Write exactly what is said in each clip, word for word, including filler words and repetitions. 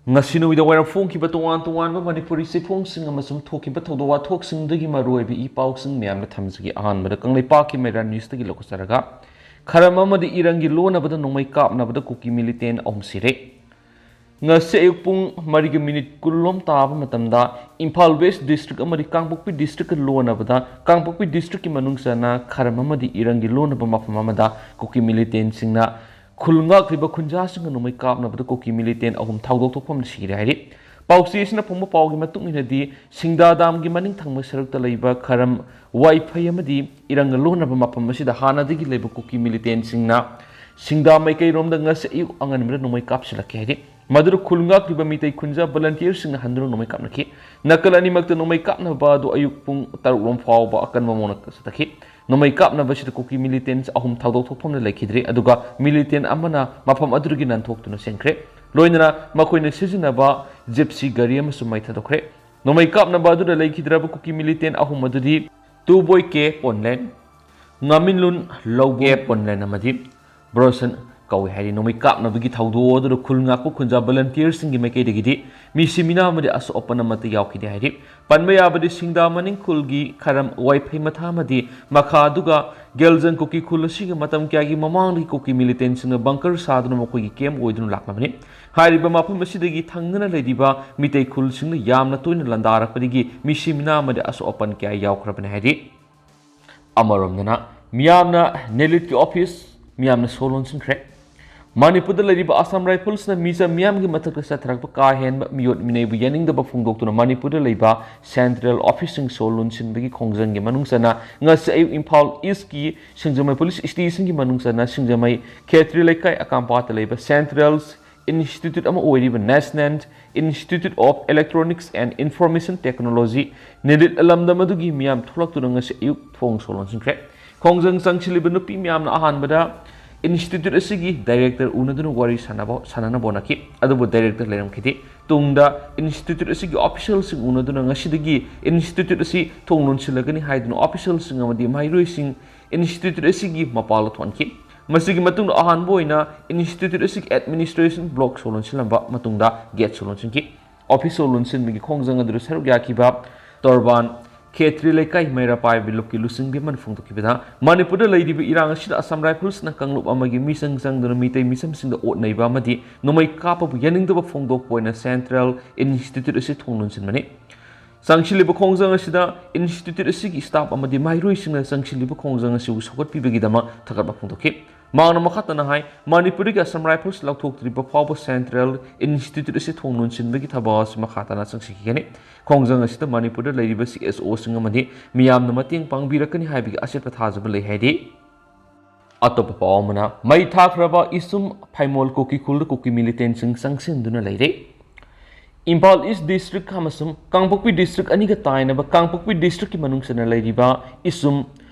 ꯉꯁꯤ ꯅꯨꯃꯤꯗꯥꯡ ꯋꯥꯏꯔꯝ ꯐꯣꯡꯈꯤꯕ ꯇꯣꯉꯥꯟ ꯇꯣꯉꯥꯟꯕ ꯃꯅꯤꯄꯨꯔꯤ ꯆꯦꯐꯣꯡꯁꯤꯡ ꯑꯃꯁꯨꯡ ꯊꯣꯛꯈꯤꯕ ꯊꯧꯗꯣꯛ ꯋꯥꯊꯣꯛꯁꯤꯡꯗꯒꯤ ꯃꯔꯨꯑꯣꯏꯕ ꯏ ꯄꯥꯎꯁꯤꯡ ꯃꯌꯥꯝꯗ ꯊꯝꯖꯒꯦ꯫ ꯑꯍꯥꯟꯕꯗ ꯀꯪꯂꯩꯄꯥꯛꯀꯤ ꯃꯩꯔꯥ ꯅ꯭ꯌꯨꯁꯇꯒꯤ ꯂꯧꯈꯠꯆꯔꯒ, ꯈꯔꯝ ꯑꯃꯗꯤ ꯏꯔꯪꯒꯤ ꯂꯣꯟꯅꯕꯗ ꯅꯣꯡꯃꯩ ꯀꯥꯞꯅꯕꯗ ꯀꯨꯀꯤ ꯃꯤꯂꯤꯇꯦꯟ ꯑꯍꯨꯝ ꯁꯤꯔꯦ꯫ ꯉꯁꯤ ꯑꯌꯨꯛ ꯄꯨꯡ ꯃꯔꯤꯒ ꯃꯤꯅꯤꯠ ꯀꯨꯟꯂꯣꯝ ꯇꯥꯕ ꯃꯇꯝꯗ ꯏꯝꯐꯥꯜ ꯋꯦꯁ ꯗꯤꯁꯇ꯭ꯔꯤꯛ ꯑꯃꯗꯤ ꯀꯥꯡꯄꯣꯛꯄꯤ ꯗꯤꯁꯇ꯭ꯔꯤꯛꯀ ꯂꯣꯟꯅꯕꯗ, ꯀꯥꯡꯄꯣꯛꯄꯤ ꯗꯤꯁꯇ꯭ꯔꯤꯛꯀꯤ ꯃꯅꯨꯡ ꯆꯟꯅ ꯈꯔꯝ ꯑꯃꯗꯤ ꯏꯔꯪꯒꯤ ꯂꯣꯟꯅꯕ ꯃꯐꯝ ꯑꯃꯗ ꯀꯨꯀꯤ ꯃꯤꯂꯤꯇꯦꯟꯁꯤꯡꯅ ꯈꯨꯜ ꯉꯥꯛꯂꯤꯕ ꯈꯨꯟꯖꯥꯁꯤꯡꯒ ꯅꯣꯡꯃꯩ ꯀꯥꯞꯅꯕꯗ ꯀꯨꯀꯤ ꯃꯤꯂꯤꯇꯦꯟ ꯑꯍꯨꯝ ꯊꯧꯗꯣꯛ ꯊꯣꯛꯐꯝꯗ ꯁꯤꯔꯦ ꯍꯥꯏꯔꯤ꯫ ꯄꯥꯎꯆꯦ ꯑꯁꯤꯅ ꯐꯣꯡꯕ ꯄꯥꯎꯒꯤ ꯃꯇꯨꯡ ꯏꯟꯅꯗꯤ, ꯁꯤꯡꯗꯥ ꯗꯥꯝꯒꯤ ꯃꯅꯤꯡ ꯊꯪꯕ ꯁꯔꯨꯛꯇ ꯂꯩꯕ ꯈꯔꯝ ꯋꯥꯏꯐꯩ ꯑꯃꯗꯤ ꯏꯔꯪꯒ ꯂꯣꯟꯅꯕ ꯃꯐꯝ ꯑꯁꯤꯗ ꯍꯥꯟꯅꯗꯒꯤ ꯂꯩꯕ ꯀꯨꯀꯤ ꯃꯤꯂꯤꯇꯦꯟꯁꯤꯡꯅ ꯁꯤꯡꯗꯥ ꯃꯥꯏꯀꯩꯔꯣꯝꯗ ꯉꯁꯤ ꯑꯌꯨꯛ ꯑꯉꯟꯕꯗ ꯅꯣꯡꯃꯩ ꯀꯥꯞꯁꯤꯜꯂꯛꯈꯤ ꯍꯥꯏꯔꯤ꯫ ꯃꯗꯨꯗ ꯈꯨꯜ ꯉꯥꯛꯂꯤꯕ ꯃꯤꯇꯩ ꯈꯨꯟꯖꯥ ꯚꯣꯂꯟꯇꯤꯌꯔꯁꯤꯡꯅ ꯍꯟꯗꯨꯅ ꯅꯣꯡꯃꯩ ꯀꯥꯞꯅꯈꯤ꯫ ꯅꯥꯀꯜ ꯑꯅꯤꯃꯛꯇ ꯅꯣꯡꯃꯩ ꯀꯥꯞꯅꯕ ꯑꯗꯨ ꯑꯌꯨꯛ ꯄꯨꯡ ꯇꯔꯨꯛ ꯂꯣꯝ ꯐꯥꯎꯕ ꯑꯀꯟꯕ ꯃꯑꯣꯡꯗ ꯆꯠꯊꯈꯤ꯫ ꯅꯣꯡꯃꯩ ꯀꯥꯞꯅꯕ ꯑꯁꯤꯗ ꯀꯨꯀꯤ ꯃꯤꯂꯤꯇꯦꯟꯁ ꯑꯍꯨꯝ ꯊꯧꯗꯣꯛ ꯊꯣꯛꯐꯝꯗ ꯂꯩꯈꯤꯗ꯭ꯔꯦ, ꯑꯗꯨꯒ ꯃꯤꯂꯤꯇꯦꯟ ꯑꯃꯅ ꯃꯐꯝ ꯑꯗꯨꯗꯒꯤ ꯅꯥꯟꯊꯣꯛꯇꯨꯅ ꯆꯦꯟꯈ꯭ꯔꯦ꯫ ꯂꯣꯏꯅꯅ ꯃꯈꯣꯏꯅ ꯁꯤꯖꯤꯟꯅꯕ ꯖꯤꯞꯁꯤ ꯒꯥꯔꯤ ꯑꯃꯁꯨ ꯃꯩ ꯊꯥꯗꯣꯛꯈ꯭ꯔꯦ꯫ ꯅꯣꯡꯃꯩ ꯀꯥꯞꯅꯕ ꯑꯗꯨꯗ ꯂꯩꯈꯤꯗ꯭ꯔꯕ ꯀꯨꯀꯤ ꯃꯤꯂꯤꯇꯦꯟ ꯑꯍꯨꯝ ꯑꯗꯨꯗꯤ ꯇꯨꯕꯣꯏ ꯀꯦ ꯄꯣꯟꯂꯦꯟ, ꯉꯥꯃꯤꯟꯂꯨꯟ ꯂꯧꯕ ꯀꯦ ꯄꯣꯟꯂꯦꯟ ꯑꯃꯗꯤ ꯕ꯭ꯔꯣꯁꯟ ꯀꯧꯏ ꯍꯥꯏꯔꯤ꯫ ꯅꯣꯡꯃꯩ ꯀꯥꯞꯅꯕꯒꯤ ꯊꯧꯗꯣꯛ ꯑꯗꯨꯗ ꯈꯨꯜ ꯉꯥꯛꯄ ꯈꯨꯟꯖꯥ ꯚꯣꯂꯟꯇꯤꯌꯔꯁꯤꯡꯒꯤ ꯃꯥꯏꯀꯩꯗꯒꯤꯗꯤ ꯃꯤꯁꯤ ꯃꯤꯅꯥ ꯑꯃꯗꯤ ꯑꯁꯣꯛ ꯑꯄꯟ ꯑꯃꯠꯇ ꯌꯥꯎꯈꯤꯗꯦ ꯍꯥꯏꯔꯤ꯫ ꯄꯟꯕ ꯌꯥꯕꯗꯤ, ꯁꯤꯡꯗꯥ ꯃꯅꯤꯡ ꯈꯨꯜꯒꯤ ꯈꯔꯝ ꯋꯥꯏꯐꯩ ꯃꯊꯥ ꯑꯃꯗꯤ ꯃꯈꯥ ꯑꯗꯨꯒ ꯒꯦꯜꯖꯪ ꯀꯨꯀꯤ ꯈꯨꯜ ꯑꯁꯤꯒ ꯃꯇꯝ ꯀꯌꯥꯒꯤ ꯃꯃꯥꯡꯗꯒꯤ ꯀꯨꯀꯤ ꯃꯤꯂꯤꯇꯦꯟꯁꯤꯡꯅ ꯕꯪꯀꯔ ꯁꯥꯗꯨꯅ ꯃꯈꯣꯏꯒꯤ ꯀꯦꯝ ꯑꯣꯏꯗꯨꯅ ꯂꯥꯛꯂꯕꯅꯤ꯫ ꯍꯥꯏꯔꯤꯕ ꯃꯐꯝ ꯑꯁꯤꯗꯒꯤ ꯊꯪꯅꯅ ꯂꯩꯔꯤꯕ ꯃꯤꯇꯩ ꯈꯨꯜꯁꯤꯡꯅ ꯌꯥꯝꯅ ꯇꯣꯏꯅ ꯂꯥꯟꯗꯥꯔꯛꯄꯗꯒꯤ ꯃꯤꯁꯤ ꯃꯤꯅꯥ ꯑꯃꯗꯤ ꯑꯁꯣꯛ ꯑꯄꯟ ꯀꯌꯥ ꯌꯥꯎꯈ꯭ꯔꯕꯅꯤ ꯍꯥꯏꯔꯤ꯫ ꯑꯃꯔꯣꯝꯗꯅ, ꯃꯤꯌꯥꯝꯅ ꯅꯦꯂꯤꯠꯀꯤ ꯑꯣꯐꯤꯁ ꯃꯤꯌꯥꯝꯅ ꯁꯣ ꯂꯣꯟꯁꯤꯟꯈ꯭ꯔꯦ꯫ ꯃꯅꯤꯄꯨꯔꯗ ꯂꯩꯔꯤꯕ ꯑꯁꯥꯝ ꯔꯥꯏꯐꯜꯁꯅ ꯃꯤꯆꯝ ꯃꯤꯌꯥꯝꯒꯤ ꯃꯊꯛꯇ ꯆꯠꯊꯔꯛꯄ ꯀꯥ ꯍꯦꯟꯕ ꯃꯤꯑꯣꯠ ꯃꯤꯅꯩꯕꯨ ꯌꯥꯅꯤꯡꯗꯕ ꯐꯣꯡꯗꯣꯛꯇꯨꯅ ꯃꯅꯤꯄꯨꯔꯗ ꯂꯩꯕ ꯁꯦꯟꯇ꯭ꯔꯦꯜ ꯑꯣꯐꯤꯁꯁꯤꯡ ꯁꯣ ꯂꯣꯟꯁꯤꯟꯕꯒꯤ ꯈꯣꯡꯖꯪꯒꯤ ꯃꯅꯨꯡ ꯆꯟꯅ ꯉꯁꯤ ꯑꯌꯨꯛ ꯏꯝꯐꯥꯜ ꯏꯁꯀꯤ ꯁꯤꯡꯖꯃꯩ ꯄꯨꯂꯤꯁ ꯁ꯭ꯇꯦꯁꯟꯒꯤ ꯃꯅꯨꯡ ꯆꯟꯅ ꯁꯤꯡꯖꯃꯩ ꯈꯦꯇ꯭ꯔꯤ ꯂꯩꯀꯥꯏ ꯑꯀꯥꯝꯄꯥꯠꯇ ꯂꯩꯕ ꯁꯦꯟꯇ꯭ꯔꯦꯜ ꯏꯟꯁꯇꯤꯇ꯭ꯌꯨꯠ ꯑꯃ ꯑꯣꯏꯔꯤꯕ National Institute of Electronics and Information Technology, ꯅꯦꯂꯤꯠ ꯂꯝꯗꯝ ꯑꯗꯨꯒꯤ ꯃꯤꯌꯥꯝ ꯊꯣꯛꯂꯛꯇꯨꯅ ꯉꯁꯤ ꯑꯌꯨꯛ ꯊꯣꯡ ꯁꯣ ꯂꯣꯟꯁꯤꯟꯈ꯭ꯔꯦ꯫ ꯈꯣꯡꯖꯪ ꯆꯪꯁꯤꯜꯂꯤꯕ ꯅꯨꯄꯤ ꯃꯌꯥꯝꯅ ꯑꯍꯥꯟꯕꯗ ꯏꯟꯁꯇꯤꯇ꯭ꯌꯨꯠ ꯑꯁꯤꯒꯤ ꯗꯥꯏꯔꯦꯛꯇꯔ ꯎꯅꯗꯨꯅ ꯋꯥꯔꯤ ꯁꯥꯟꯅꯕ, ꯁꯥꯟꯅꯅꯕ ꯍꯣꯠꯅꯈꯤ, ꯑꯗꯨꯕꯨ ꯗꯥꯏꯔꯦꯛꯇꯔ ꯂꯩꯔꯝꯈꯤꯗꯦ꯫ ꯇꯨꯡꯗ ꯏꯟꯁꯇꯤꯇ꯭ꯌꯨꯠ ꯑꯁꯤꯒꯤ ꯑꯣꯐꯤꯁꯤꯌꯦꯜꯁꯤꯡ ꯎꯅꯗꯨꯅ ꯉꯁꯤꯗꯒꯤ ꯏꯟꯁꯇꯤꯇ꯭ꯌꯨꯠ ꯑꯁꯤ ꯊꯣꯡ ꯂꯣꯟꯁꯤꯜꯂꯒꯅꯤ ꯍꯥꯏꯗꯨꯅ ꯑꯣꯐꯤꯁꯤꯌꯦꯜꯁꯤꯡ ꯑꯃꯗꯤ ꯃꯍꯩꯔꯣꯏꯁꯤꯡ ꯏꯟꯁꯇꯤꯇ꯭ꯌꯨꯠ ꯑꯁꯤꯒꯤ ꯃꯄꯥꯜꯗ ꯊꯣꯛꯍꯟꯈꯤ꯫ ꯃꯁꯤꯒꯤ ꯃꯇꯨꯡꯗ ꯑꯍꯥꯟꯕ ꯑꯣꯏꯅ institute ꯑꯁꯤꯒꯤ administration block ꯁꯣ ꯂꯣꯟꯁꯤꯜꯂꯝꯕ ꯃꯇꯨꯡꯗ gate ꯁꯣ ꯂꯣꯟꯁꯤꯟꯈꯤ꯫ Office ꯁꯣ ꯂꯣꯟꯁꯤꯟꯕꯒꯤ ꯈꯣꯡꯖꯪ ꯑꯗꯨꯗ ꯁꯔꯨꯛ ꯌꯥꯈꯤꯕ ꯇꯣꯔꯕꯥꯟ ꯈꯦꯇ꯭ꯔꯤ ꯂꯩꯀꯥꯏ ꯃꯩꯔꯥ ꯄꯥꯏꯕ ꯂꯨꯞꯀꯤ ꯂꯨꯆꯤꯡꯕꯤ ꯑꯃꯅ ꯐꯣꯡꯗꯣꯛꯈꯤꯕꯗ, ꯃꯅꯤꯄꯨꯔꯗ ꯂꯩꯔꯤꯕ ꯏꯔꯥꯡ ꯑꯁꯤꯗ Assam Riflesꯅ ꯀꯥꯡꯂꯨꯞ ꯑꯃꯒꯤ ꯃꯤꯆꯪ ꯆꯪꯗꯨꯅ ꯃꯤꯇꯩ ꯃꯤꯆꯝꯁꯤꯡꯗ ꯑꯣꯠ ꯅꯩꯕ ꯑꯃꯗꯤ ꯅꯣꯡꯃꯩ ꯀꯥꯞꯄꯕꯨ ꯌꯥꯅꯤꯡꯗꯕ ꯐꯣꯡꯗꯣꯛꯄ ꯑꯣꯏꯅ Central Institute ꯑꯁꯤ ꯊꯣꯡ ꯂꯣꯟꯁꯤꯟꯕꯅꯤ꯫ ꯆꯪꯁꯤꯜꯂꯤꯕ ꯈꯣꯡꯖꯪ ꯑꯁꯤꯗ institute ꯑꯁꯤꯒꯤ staff ꯑꯃꯗꯤ ꯃꯍꯩꯔꯣꯏꯁꯤꯡꯅ ꯆꯪꯁꯤꯜꯂꯤꯕ ꯈꯣꯡꯖꯪ ꯑꯁꯤꯕꯨ ꯁꯧꯒꯠꯄꯤꯕꯒꯤꯗꯃꯛ ꯊꯥꯒꯠꯄ ꯐꯣꯡꯗꯣꯛꯈꯤ꯫ ꯃꯍꯥꯛꯅ ꯃꯈꯥ ꯇꯥꯅ ꯍꯥꯏ, ꯃꯅꯤꯄꯨꯔꯗꯒꯤ Assam Rifles ꯂꯧꯊꯣꯛꯇ꯭ꯔꯤꯕ ꯐꯥꯎꯕ Central Institute ꯑꯁꯤ ꯊꯣꯡ ꯂꯣꯟꯁꯤꯟꯕꯒꯤ ꯊꯕꯛ ꯑꯁꯤ ꯃꯈꯥ ꯇꯥꯅ ꯆꯪꯁꯤꯟꯈꯤꯒꯅꯤ꯫ ꯈꯣꯡꯖꯪ ꯑꯁꯤꯗ ꯃꯅꯤꯄꯨꯔꯗ ꯂꯩꯔꯤꯕ CSOꯁꯤꯡ ꯑꯃꯗꯤ ꯃꯤꯌꯥꯝꯅ ꯃꯇꯦꯡ ꯄꯥꯡꯕꯤꯔꯛꯀꯅꯤ ꯍꯥꯏꯕꯒꯤ ꯑꯆꯦꯠꯄ ꯊꯥꯖꯕ ꯂꯩ ꯍꯥꯏꯔꯤ꯫ ꯑꯇꯣꯞꯄ ꯄꯥꯎ ꯑꯃꯅ, ꯃꯩ ꯊꯥꯈ꯭ꯔꯕ ꯏꯁꯨꯝ ꯐꯥꯏꯃꯣꯜ ꯀꯨꯀꯤ ꯈꯨꯜꯗ ꯀꯨꯀꯤ militantꯁꯤꯡ ꯆꯪꯁꯤꯟꯗꯨꯅ ꯂꯩꯔꯦ꯫ ꯏꯝꯐꯥꯜ East District ꯑꯃꯁꯨꯡ ꯀꯥꯡꯄꯣꯛꯄꯤ District ꯑꯅꯤꯒ ꯇꯥꯏꯅꯕ ꯀꯥꯡꯄꯣꯛꯄꯤ Districtꯀꯤ ꯃꯅꯨꯡ ꯆꯟꯅ ꯂꯩꯔꯤꯕ ꯏꯁꯨꯝ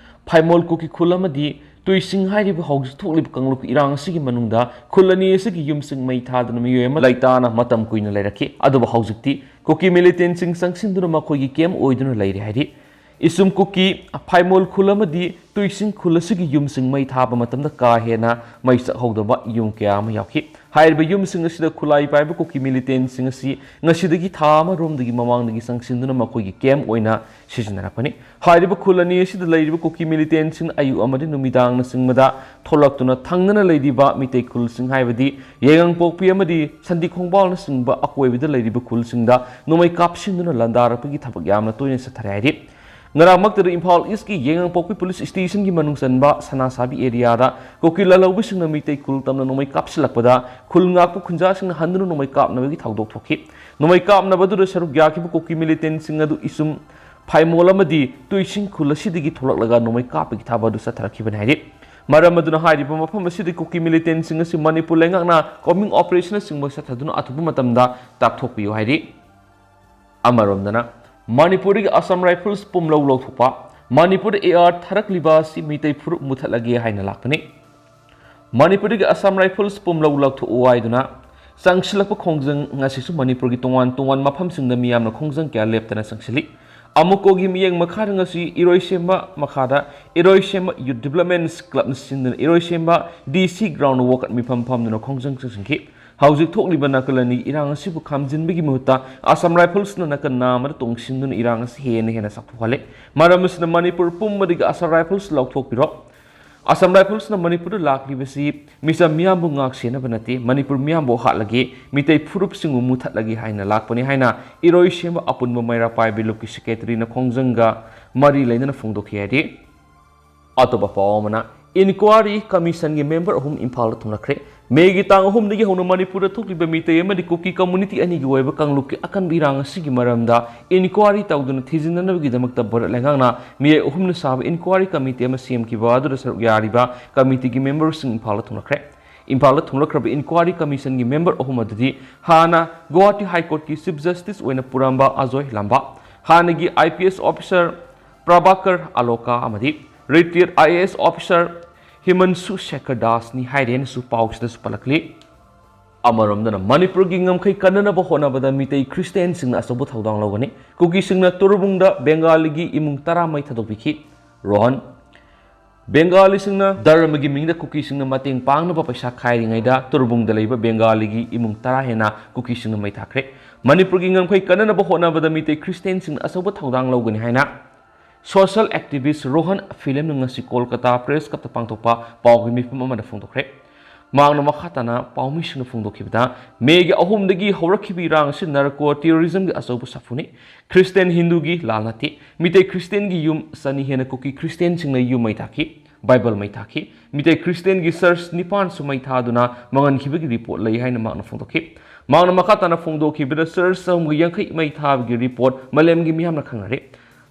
ꯐꯥꯏꯃꯣꯜ ꯀꯨꯀꯤ ꯈꯨꯜ ꯑꯃꯗꯤ ꯇꯨꯏꯁꯤꯡ ꯍꯥꯏꯔꯤꯕ ꯍꯧꯖꯤꯛ ꯊꯣꯛꯂꯤꯕ ꯀꯥꯡꯂꯨꯞꯀꯤ ꯏꯔꯥꯡ ꯑꯁꯤꯒꯤ ꯃꯅꯨꯡꯗ ꯈꯨꯜ ꯑꯅꯤ ꯑꯁꯤꯒꯤ ꯌꯨꯝꯁꯤꯡ ꯃꯩ ꯊꯥꯗꯨꯅ ꯃꯤꯑꯣꯏ ꯑꯃ ꯂꯩꯇꯥꯅ ꯃꯇꯝ ꯀꯨꯏꯅ ꯂꯩꯔꯛꯈꯤ꯫ ꯑꯗꯨꯕꯨ ꯍꯧꯖꯤꯛꯇꯤ ꯀꯨꯀꯤ militantꯁꯤꯡ ꯆꯪꯁꯤꯟꯗꯨꯅ ꯃꯈꯣꯏꯒꯤ camp ꯑꯣꯏꯗꯨꯅ ꯂꯩꯔꯦ ꯍꯥꯏꯔꯤ꯫ ꯏꯁꯨꯝ ꯀꯨꯀꯤ ꯐꯥꯏꯃꯣꯜ ꯈꯨꯜ ꯑꯃꯗꯤ ꯇꯨꯏꯁꯤꯡ ꯈꯨꯜ ꯑꯁꯤꯒꯤ ꯌꯨꯝꯁꯤꯡ ꯃꯩ ꯊꯥꯕ ꯃꯇꯝꯗ ꯀꯥ ꯍꯦꯟꯅ ꯃꯩ ꯆꯥꯛꯍꯧꯗꯕ ꯌꯨꯝ ꯀꯌꯥ ꯑꯃ ꯌꯥꯎꯈꯤ꯫ ꯍꯥꯏꯔꯤꯕ ꯌꯨꯝꯁꯤꯡ ꯑꯁꯤꯗ ꯈꯨꯠꯂꯥꯏ ꯄꯥꯏꯕ ꯀꯨꯀꯤ militantꯁꯤꯡ ꯑꯁꯤ ꯉꯁꯤꯗꯒꯤ ꯊꯥ ꯑꯃꯔꯣꯝꯗꯒꯤ ꯃꯃꯥꯡꯗꯒꯤ ꯆꯪꯁꯤꯟꯗꯨꯅ ꯃꯈꯣꯏꯒꯤ camp ꯑꯣꯏꯅ ꯁꯤꯖꯤꯟꯅꯔꯛꯄꯅꯤ꯫ ꯍꯥꯏꯔꯤꯕ ꯈꯨꯜ ꯑꯅꯤ ꯑꯁꯤꯗ ꯂꯩꯔꯤꯕ ꯀꯨꯀꯤ militantꯁꯤꯡꯅ ꯑꯌꯨꯛ ꯑꯃꯗꯤ ꯅꯨꯃꯤꯗꯥꯡꯅꯆꯤꯡꯕꯗ ꯊꯣꯛꯂꯛꯇꯨꯅ ꯊꯪꯅꯅ ꯂꯩꯔꯤꯕ ꯃꯤꯇꯩ ꯈꯨꯜꯁꯤꯡ ꯍꯥꯏꯕꯗꯤ ꯌꯥꯏꯉꯪꯄꯣꯛꯄꯤ ꯑꯃꯗꯤ ꯁꯟꯗꯤ ꯈꯣꯡꯕꯥꯜꯅꯆꯤꯡꯕ ꯑꯀꯣꯏꯕꯗ ꯂꯩꯔꯤꯕ ꯈꯨꯜꯁꯤꯡꯗ ꯅꯣꯡꯃꯩ ꯀꯥꯞꯁꯤꯟꯗꯨꯅ ꯂꯥꯟꯗꯥꯔꯛꯄꯒꯤ ꯊꯕꯛ ꯌꯥꯝꯅ ꯇꯣꯏꯅ ꯆꯠꯊꯔꯦ ꯍꯥꯏꯔꯤ꯫ ꯉꯔꯥꯡꯃꯛꯇꯗ ꯏꯝꯐꯥꯜ Eastꯀꯤ ꯌꯥꯏꯉꯪꯄꯣꯛꯄꯤ police stationꯒꯤ ꯃꯅꯨꯡ ꯆꯟꯕ ꯁꯅꯥꯁꯥꯕꯤ areaꯗ ꯀꯨꯀꯤ ꯂꯥꯜꯍꯧꯕꯁꯤꯡꯅ ꯃꯤꯇꯩ ꯈꯨꯜ ꯇꯝꯅ ꯅꯣꯡꯃꯩ ꯀꯥꯞꯁꯤꯜꯂꯛꯄꯗ ꯈꯨꯜ ꯉꯥꯛꯄ ꯈꯨꯟꯖꯥꯁꯤꯡꯅ ꯍꯟꯗꯨꯅ ꯅꯣꯡꯃꯩ ꯀꯥꯞꯅꯕꯒꯤ ꯊꯧꯗꯣꯛ ꯊꯣꯛꯈꯤ꯫ ꯅꯣꯡꯃꯩ ꯀꯥꯞꯅꯕꯗꯨꯗ ꯁꯔꯨꯛ ꯌꯥꯈꯤꯕ ꯀꯨꯀꯤ militantꯁꯤꯡ ꯑꯗꯨ ꯏꯁꯨꯝ ꯐꯥꯏꯃꯣꯜ ꯑꯃꯗꯤ ꯇꯨꯏꯁꯤꯡ ꯈꯨꯜ ꯑꯁꯤꯗꯒꯤ ꯊꯣꯛꯂꯛꯂꯒ ꯅꯣꯡꯃꯩ ꯀꯥꯞꯄꯒꯤ ꯊꯕꯛ ꯑꯗꯨ ꯆꯠꯊꯔꯛꯈꯤꯕꯅꯤ ꯍꯥꯏꯔꯤ꯫ ꯃꯔꯝ ꯑꯗꯨꯅ ꯍꯥꯏꯔꯤꯕ ꯃꯐꯝ ꯑꯁꯤꯗ ꯀꯨꯀꯤ militantꯁꯤꯡ ꯑꯁꯤ ꯃꯅꯤꯄꯨꯔ ꯂꯩꯉꯥꯛꯅ combing operationꯅꯆꯤꯡꯕ ꯆꯠꯊꯗꯨꯅ ꯑꯊꯨꯕ ꯃꯇꯝꯗ ꯇꯥꯛꯊꯣꯛꯄꯤꯌꯨ ꯍꯥꯏꯔꯤ꯫ ꯑꯃꯔꯣꯝꯗꯅ, ꯃꯅꯤꯄꯨꯔꯗꯒꯤ Assam Rifles ꯄꯨꯝꯂꯧ ꯂꯧꯊꯣꯛꯄ, ꯃꯅꯤꯄꯨꯔꯗ AR ꯊꯥꯔꯛꯂꯤꯕ ꯑꯁꯤ ꯃꯤꯇꯩ ꯐꯨꯔꯨꯞ ꯃꯨꯊꯠꯂꯒꯦ ꯍꯥꯏꯅ ꯂꯥꯛꯄꯅꯤ꯫ ꯃꯅꯤꯄꯨꯔꯗꯒꯤ Assam Rifles ꯄꯨꯝꯂꯧ ꯂꯧꯊꯣꯛꯎ ꯍꯥꯏꯗꯨꯅ ꯆꯪꯁꯤꯜꯂꯛꯄ ꯈꯣꯡꯖꯪ ꯉꯁꯤꯁꯨ ꯃꯅꯤꯄꯨꯔꯒꯤ ꯇꯣꯉꯥꯟ ꯇꯣꯉꯥꯟ ꯃꯐꯝꯁꯤꯡꯗ ꯃꯤꯌꯥꯝꯅ ꯈꯣꯡꯖꯪ ꯀꯌꯥ ꯂꯦꯞꯇꯅ ꯆꯪꯁꯤꯜꯂꯤ꯫ ꯑꯃꯨꯛꯀꯣꯒꯤ ꯃꯤꯠꯌꯦꯡ ꯃꯈꯥꯗ ꯉꯁꯤ ꯏꯔꯣꯏꯁꯦꯝꯕ ꯃꯈꯥꯗ ꯏꯔꯣꯏꯁꯦꯝꯕ Youth Development Clubꯅ ꯁꯤꯟꯗꯨꯅ ꯏꯔꯣꯏꯁꯦꯝꯕ DC ground ꯋꯥꯀꯠ ꯃꯤꯐꯝ ꯐꯝꯗꯨꯅ ꯈꯣꯡꯖꯪ ꯆꯪꯁꯤꯟꯈꯤ꯫ ꯍꯧꯖꯤꯛ ꯊꯣꯛꯂꯤꯕ ꯅꯥꯀꯜ ꯑꯅꯤꯒꯤ ꯏꯔꯥꯡ ꯑꯁꯤꯕꯨ ꯈꯥꯝꯖꯤꯟꯕꯒꯤ ꯃꯍꯨꯠꯇ Assam Riflesꯅ ꯅꯥꯀꯜ ꯅꯥ ꯑꯃꯗ ꯇꯣꯡꯁꯤꯟꯗꯨꯅ ꯏꯔꯥꯡ ꯑꯁꯤ ꯍꯦꯟꯅ ꯍꯦꯟꯅ ꯆꯥꯎꯊꯣꯛꯍꯜꯂꯦ꯫ ꯃꯔꯝ ꯑꯁꯤꯅ ꯃꯅꯤꯄꯨꯔ ꯄꯨꯝꯕꯗꯒꯤ Assam Rifles ꯂꯧꯊꯣꯛꯄꯤꯔꯣ꯫ Assam Riflesꯅ ꯃꯅꯤꯄꯨꯔꯗ ꯂꯥꯛꯂꯤꯕꯁꯤ ꯃꯤꯆꯝ ꯃꯤꯌꯥꯝꯕꯨ ꯉꯥꯛ ꯁꯦꯟꯅꯕ ꯅꯠꯇꯦ, ꯃꯅꯤꯄꯨꯔ ꯃꯤꯌꯥꯝꯕꯨ ꯍꯥꯠꯂꯒꯦ, ꯃꯤꯇꯩ ꯐꯨꯔꯨꯞꯁꯤꯡꯕꯨ ꯃꯨꯊꯠꯂꯒꯦ ꯍꯥꯏꯅ ꯂꯥꯛꯄꯅꯤ ꯍꯥꯏꯅ ꯏꯔꯣꯏꯁꯦꯝꯕ ꯑꯄꯨꯟꯕ ꯃꯩꯔꯥ ꯄꯥꯏꯕꯤ ꯂꯨꯞꯀꯤ ꯁꯦꯀ꯭ꯔꯦꯇꯔꯤꯅ ꯈꯣꯡꯖꯪꯒ ꯃꯔꯤ ꯂꯩꯅꯅ ꯐꯣꯡꯗꯣꯛꯈꯤ ꯍꯥꯏꯔꯤ꯫ ꯑꯇꯣꯞꯄ ꯄꯥꯎ ꯑꯃꯅ, ꯏꯟꯀ꯭ꯋꯥꯔꯤ ꯀꯃꯤꯁꯟꯒꯤ ꯃꯦꯝꯕꯔ ꯑꯍꯨꯝ ꯏꯝꯐꯥꯜꯗ ꯊꯨꯡꯂꯈ꯭ꯔꯦ꯫ ꯃꯦꯒꯤ ꯇꯥꯡ ꯑꯍꯨꯝꯗꯒꯤ ꯍꯧꯅ ꯃꯅꯤꯄꯨꯔꯗ ꯊꯣꯛꯂꯤꯕ ꯃꯤꯇꯩ ꯑꯃꯗꯤ ꯀꯨꯀꯤ ꯀꯝꯃꯨꯅꯤꯇꯤ ꯑꯅꯤꯒꯤ ꯑꯣꯏꯕ ꯀꯥꯡꯂꯨꯞꯀꯤ ꯑꯀꯟꯕ ꯏꯔꯥꯡ ꯑꯁꯤꯒꯤ ꯃꯔꯝꯗ ꯏꯟꯀ꯭ꯋꯥꯔꯤ ꯇꯧꯗꯨꯅ ꯊꯤꯖꯤꯟꯅꯅꯕꯒꯤꯗꯃꯛꯇ ꯚꯥꯔꯠ ꯂꯩꯉꯥꯛꯅ ꯃꯤꯑꯣꯏ ꯑꯍꯨꯝꯅ ꯁꯥꯕ ꯏꯟꯀ꯭ꯋꯥꯔꯤ ꯀꯃꯤꯇꯤ ꯑꯃ ꯁꯦꯝꯈꯤꯕ ꯑꯗꯨꯗ ꯁꯔꯨꯛ ꯌꯥꯔꯤꯕ ꯀꯃꯤꯇꯤꯒꯤ ꯃꯦꯝꯕꯔꯁꯤꯡ ꯏꯝꯐꯥꯜꯗ ꯊꯨꯡꯂꯈ꯭ꯔꯦ꯫ ꯏꯝꯐꯥꯜꯗ ꯊꯨꯡꯂꯈ꯭ꯔꯕ ꯏꯟꯀ꯭ꯋꯥꯔꯤ ꯀꯃꯤꯁꯟꯒꯤ ꯃꯦꯝꯕꯔ ꯑꯍꯨꯝ ꯑꯗꯨꯗꯤ ꯍꯥꯟꯅ ꯒꯨꯋꯥꯍꯥꯇꯤ ꯍꯥꯏ ꯀꯣꯔꯠꯀꯤ ꯆꯤꯐ ꯖꯁꯇꯤꯁ ꯑꯣꯏꯅ ꯄꯨꯔꯝꯕ ꯑꯖꯣꯏ ꯂꯥꯝꯕꯥ, ꯍꯥꯟꯅꯒꯤ IPS officer ꯄ꯭ꯔꯚꯥꯀꯔ ꯑꯂꯣꯀꯥ ꯑꯃꯗꯤ retired IAS officer ꯍꯤꯃꯟꯁꯨ ꯁꯦꯈꯔ ꯗꯥꯁꯅꯤ ꯍꯥꯏꯔꯦꯅꯁꯨ ꯄꯥꯎꯁꯤꯗꯁꯨ ꯄꯜꯂꯛꯂꯤ꯫ ꯑꯃꯔꯣꯝꯗꯅ ꯃꯅꯤꯄꯨꯔꯒꯤ ꯉꯝꯈꯩ ꯀꯟꯅꯅꯕ ꯍꯣꯠꯅꯕꯗ ꯃꯤꯇꯩ ꯈ꯭ꯔꯤꯁꯇꯤꯌꯥꯟꯁꯤꯡꯅ ꯑꯆꯧꯕ ꯊꯧꯗꯥꯡ ꯂꯧꯒꯅꯤ꯫ ꯀꯨꯀꯤꯁꯤꯡꯅ ꯇꯨꯔꯕꯨꯡꯗ ꯕꯦꯡꯒꯥꯂꯤꯒꯤ ꯏꯃꯨꯡ ꯇꯔꯥ ꯃꯩ ꯊꯥꯗꯣꯛꯄꯤꯈꯤ꯫ ꯔꯣꯍꯟ, ꯕꯦꯡꯒꯥꯂꯤꯁꯤꯡꯅ ꯙꯔꯃꯒꯤ ꯃꯤꯡꯗ ꯀꯨꯀꯤꯁꯤꯡꯅ ꯃꯇꯦꯡ ꯄꯥꯡꯅꯕ ꯄꯩꯁꯥ ꯈꯥꯏꯔꯤꯉꯩꯗ ꯇꯨꯔꯕꯨꯡꯗ ꯂꯩꯕ ꯕꯦꯡꯒꯥꯂꯤꯒꯤ ꯏꯃꯨꯡ ꯇꯔꯥ ꯍꯦꯟꯅ ꯀꯨꯀꯤꯁꯤꯡꯅ ꯃꯩ ꯊꯥꯈ꯭ꯔꯦ꯫ ꯃꯅꯤꯄꯨꯔꯒꯤ ꯉꯝꯈꯩ ꯀꯟꯅꯅꯕ ꯍꯣꯠꯅꯕꯗ ꯃꯤꯇꯩ ꯈ꯭ꯔꯤꯁꯇꯤꯌꯥꯟꯁꯤꯡꯅ ꯑꯆꯧꯕ ꯊꯧꯗꯥꯡ ꯂꯧꯒꯅꯤ ꯍꯥꯏꯅ social activist ꯔꯣꯍꯟ ꯐꯤꯂꯝꯅ ꯉꯁꯤ ꯀꯣꯜꯀꯇꯥ ꯄ꯭ꯔꯦꯁ ꯀ꯭ꯂꯕꯇ ꯄꯥꯡꯊꯣꯛꯄ ꯄꯥꯎꯒꯤ ꯃꯤꯐꯝ ꯑꯃꯗ ꯐꯣꯡꯗꯣꯛꯈ꯭ꯔꯦ꯫ ꯃꯍꯥꯛꯅ ꯃꯈꯥ ꯇꯥꯅ ꯄꯥꯎꯃꯤꯁꯤꯡꯅ ꯐꯣꯡꯗꯣꯛꯈꯤꯕꯗ, ꯃꯦꯒꯤ ꯑꯍꯨꯝꯗꯒꯤ ꯍꯧꯔꯛꯈꯤꯕ ꯏꯔꯥꯡ ꯑꯁꯤ ꯅꯥꯔꯀꯣ ꯇꯦꯔꯣꯔꯤꯖꯝꯒꯤ ꯑꯆꯧꯕ ꯁꯥꯐꯨꯅꯤ꯫ ꯈ꯭ꯔꯤꯁꯇꯤꯌꯥꯟ ꯍꯤꯟꯗꯨꯒꯤ ꯂꯥꯜ ꯅꯠꯇꯦ꯫ ꯃꯤꯇꯩ ꯈ꯭ꯔꯤꯁꯇꯤꯌꯥꯟꯒꯤ ꯌꯨꯝ ꯆꯅꯤ ꯍꯦꯟꯅ ꯀꯨꯀꯤ ꯈ꯭ꯔꯤꯁꯇꯤꯌꯥꯟꯁꯤꯡꯅ ꯌꯨꯝ ꯃꯩ ꯊꯥꯈꯤ, ꯕꯥꯏꯕꯜ ꯃꯩ ꯊꯥꯈꯤ꯫ ꯃꯤꯇꯩ ꯈ꯭ꯔꯤꯁꯇꯤꯌꯥꯟꯒꯤ ꯆꯔꯆ ꯅꯤꯄꯥꯟꯁꯨ ꯃꯩ ꯊꯥꯗꯨꯅ ꯃꯥꯡꯍꯟꯈꯤꯕꯒꯤ ꯔꯤꯄꯣꯔꯠ ꯂꯩ ꯍꯥꯏꯅ ꯃꯍꯥꯛꯅ ꯐꯣꯡꯗꯣꯛꯈꯤ꯫ ꯃꯍꯥꯛꯅ ꯃꯈꯥ ꯇꯥꯅ ꯐꯣꯡꯗꯣꯛꯈꯤꯕꯗ, ꯆꯔꯆ ꯆꯍꯨꯝꯒ ꯌꯥꯡꯈꯩ ꯃꯩ ꯊꯥꯕꯒꯤ ꯔꯤꯄꯣꯔꯠ ꯃꯥꯂꯦꯝꯒꯤ ꯃꯤꯌꯥꯝꯅ ꯈꯪꯅꯔꯦ꯫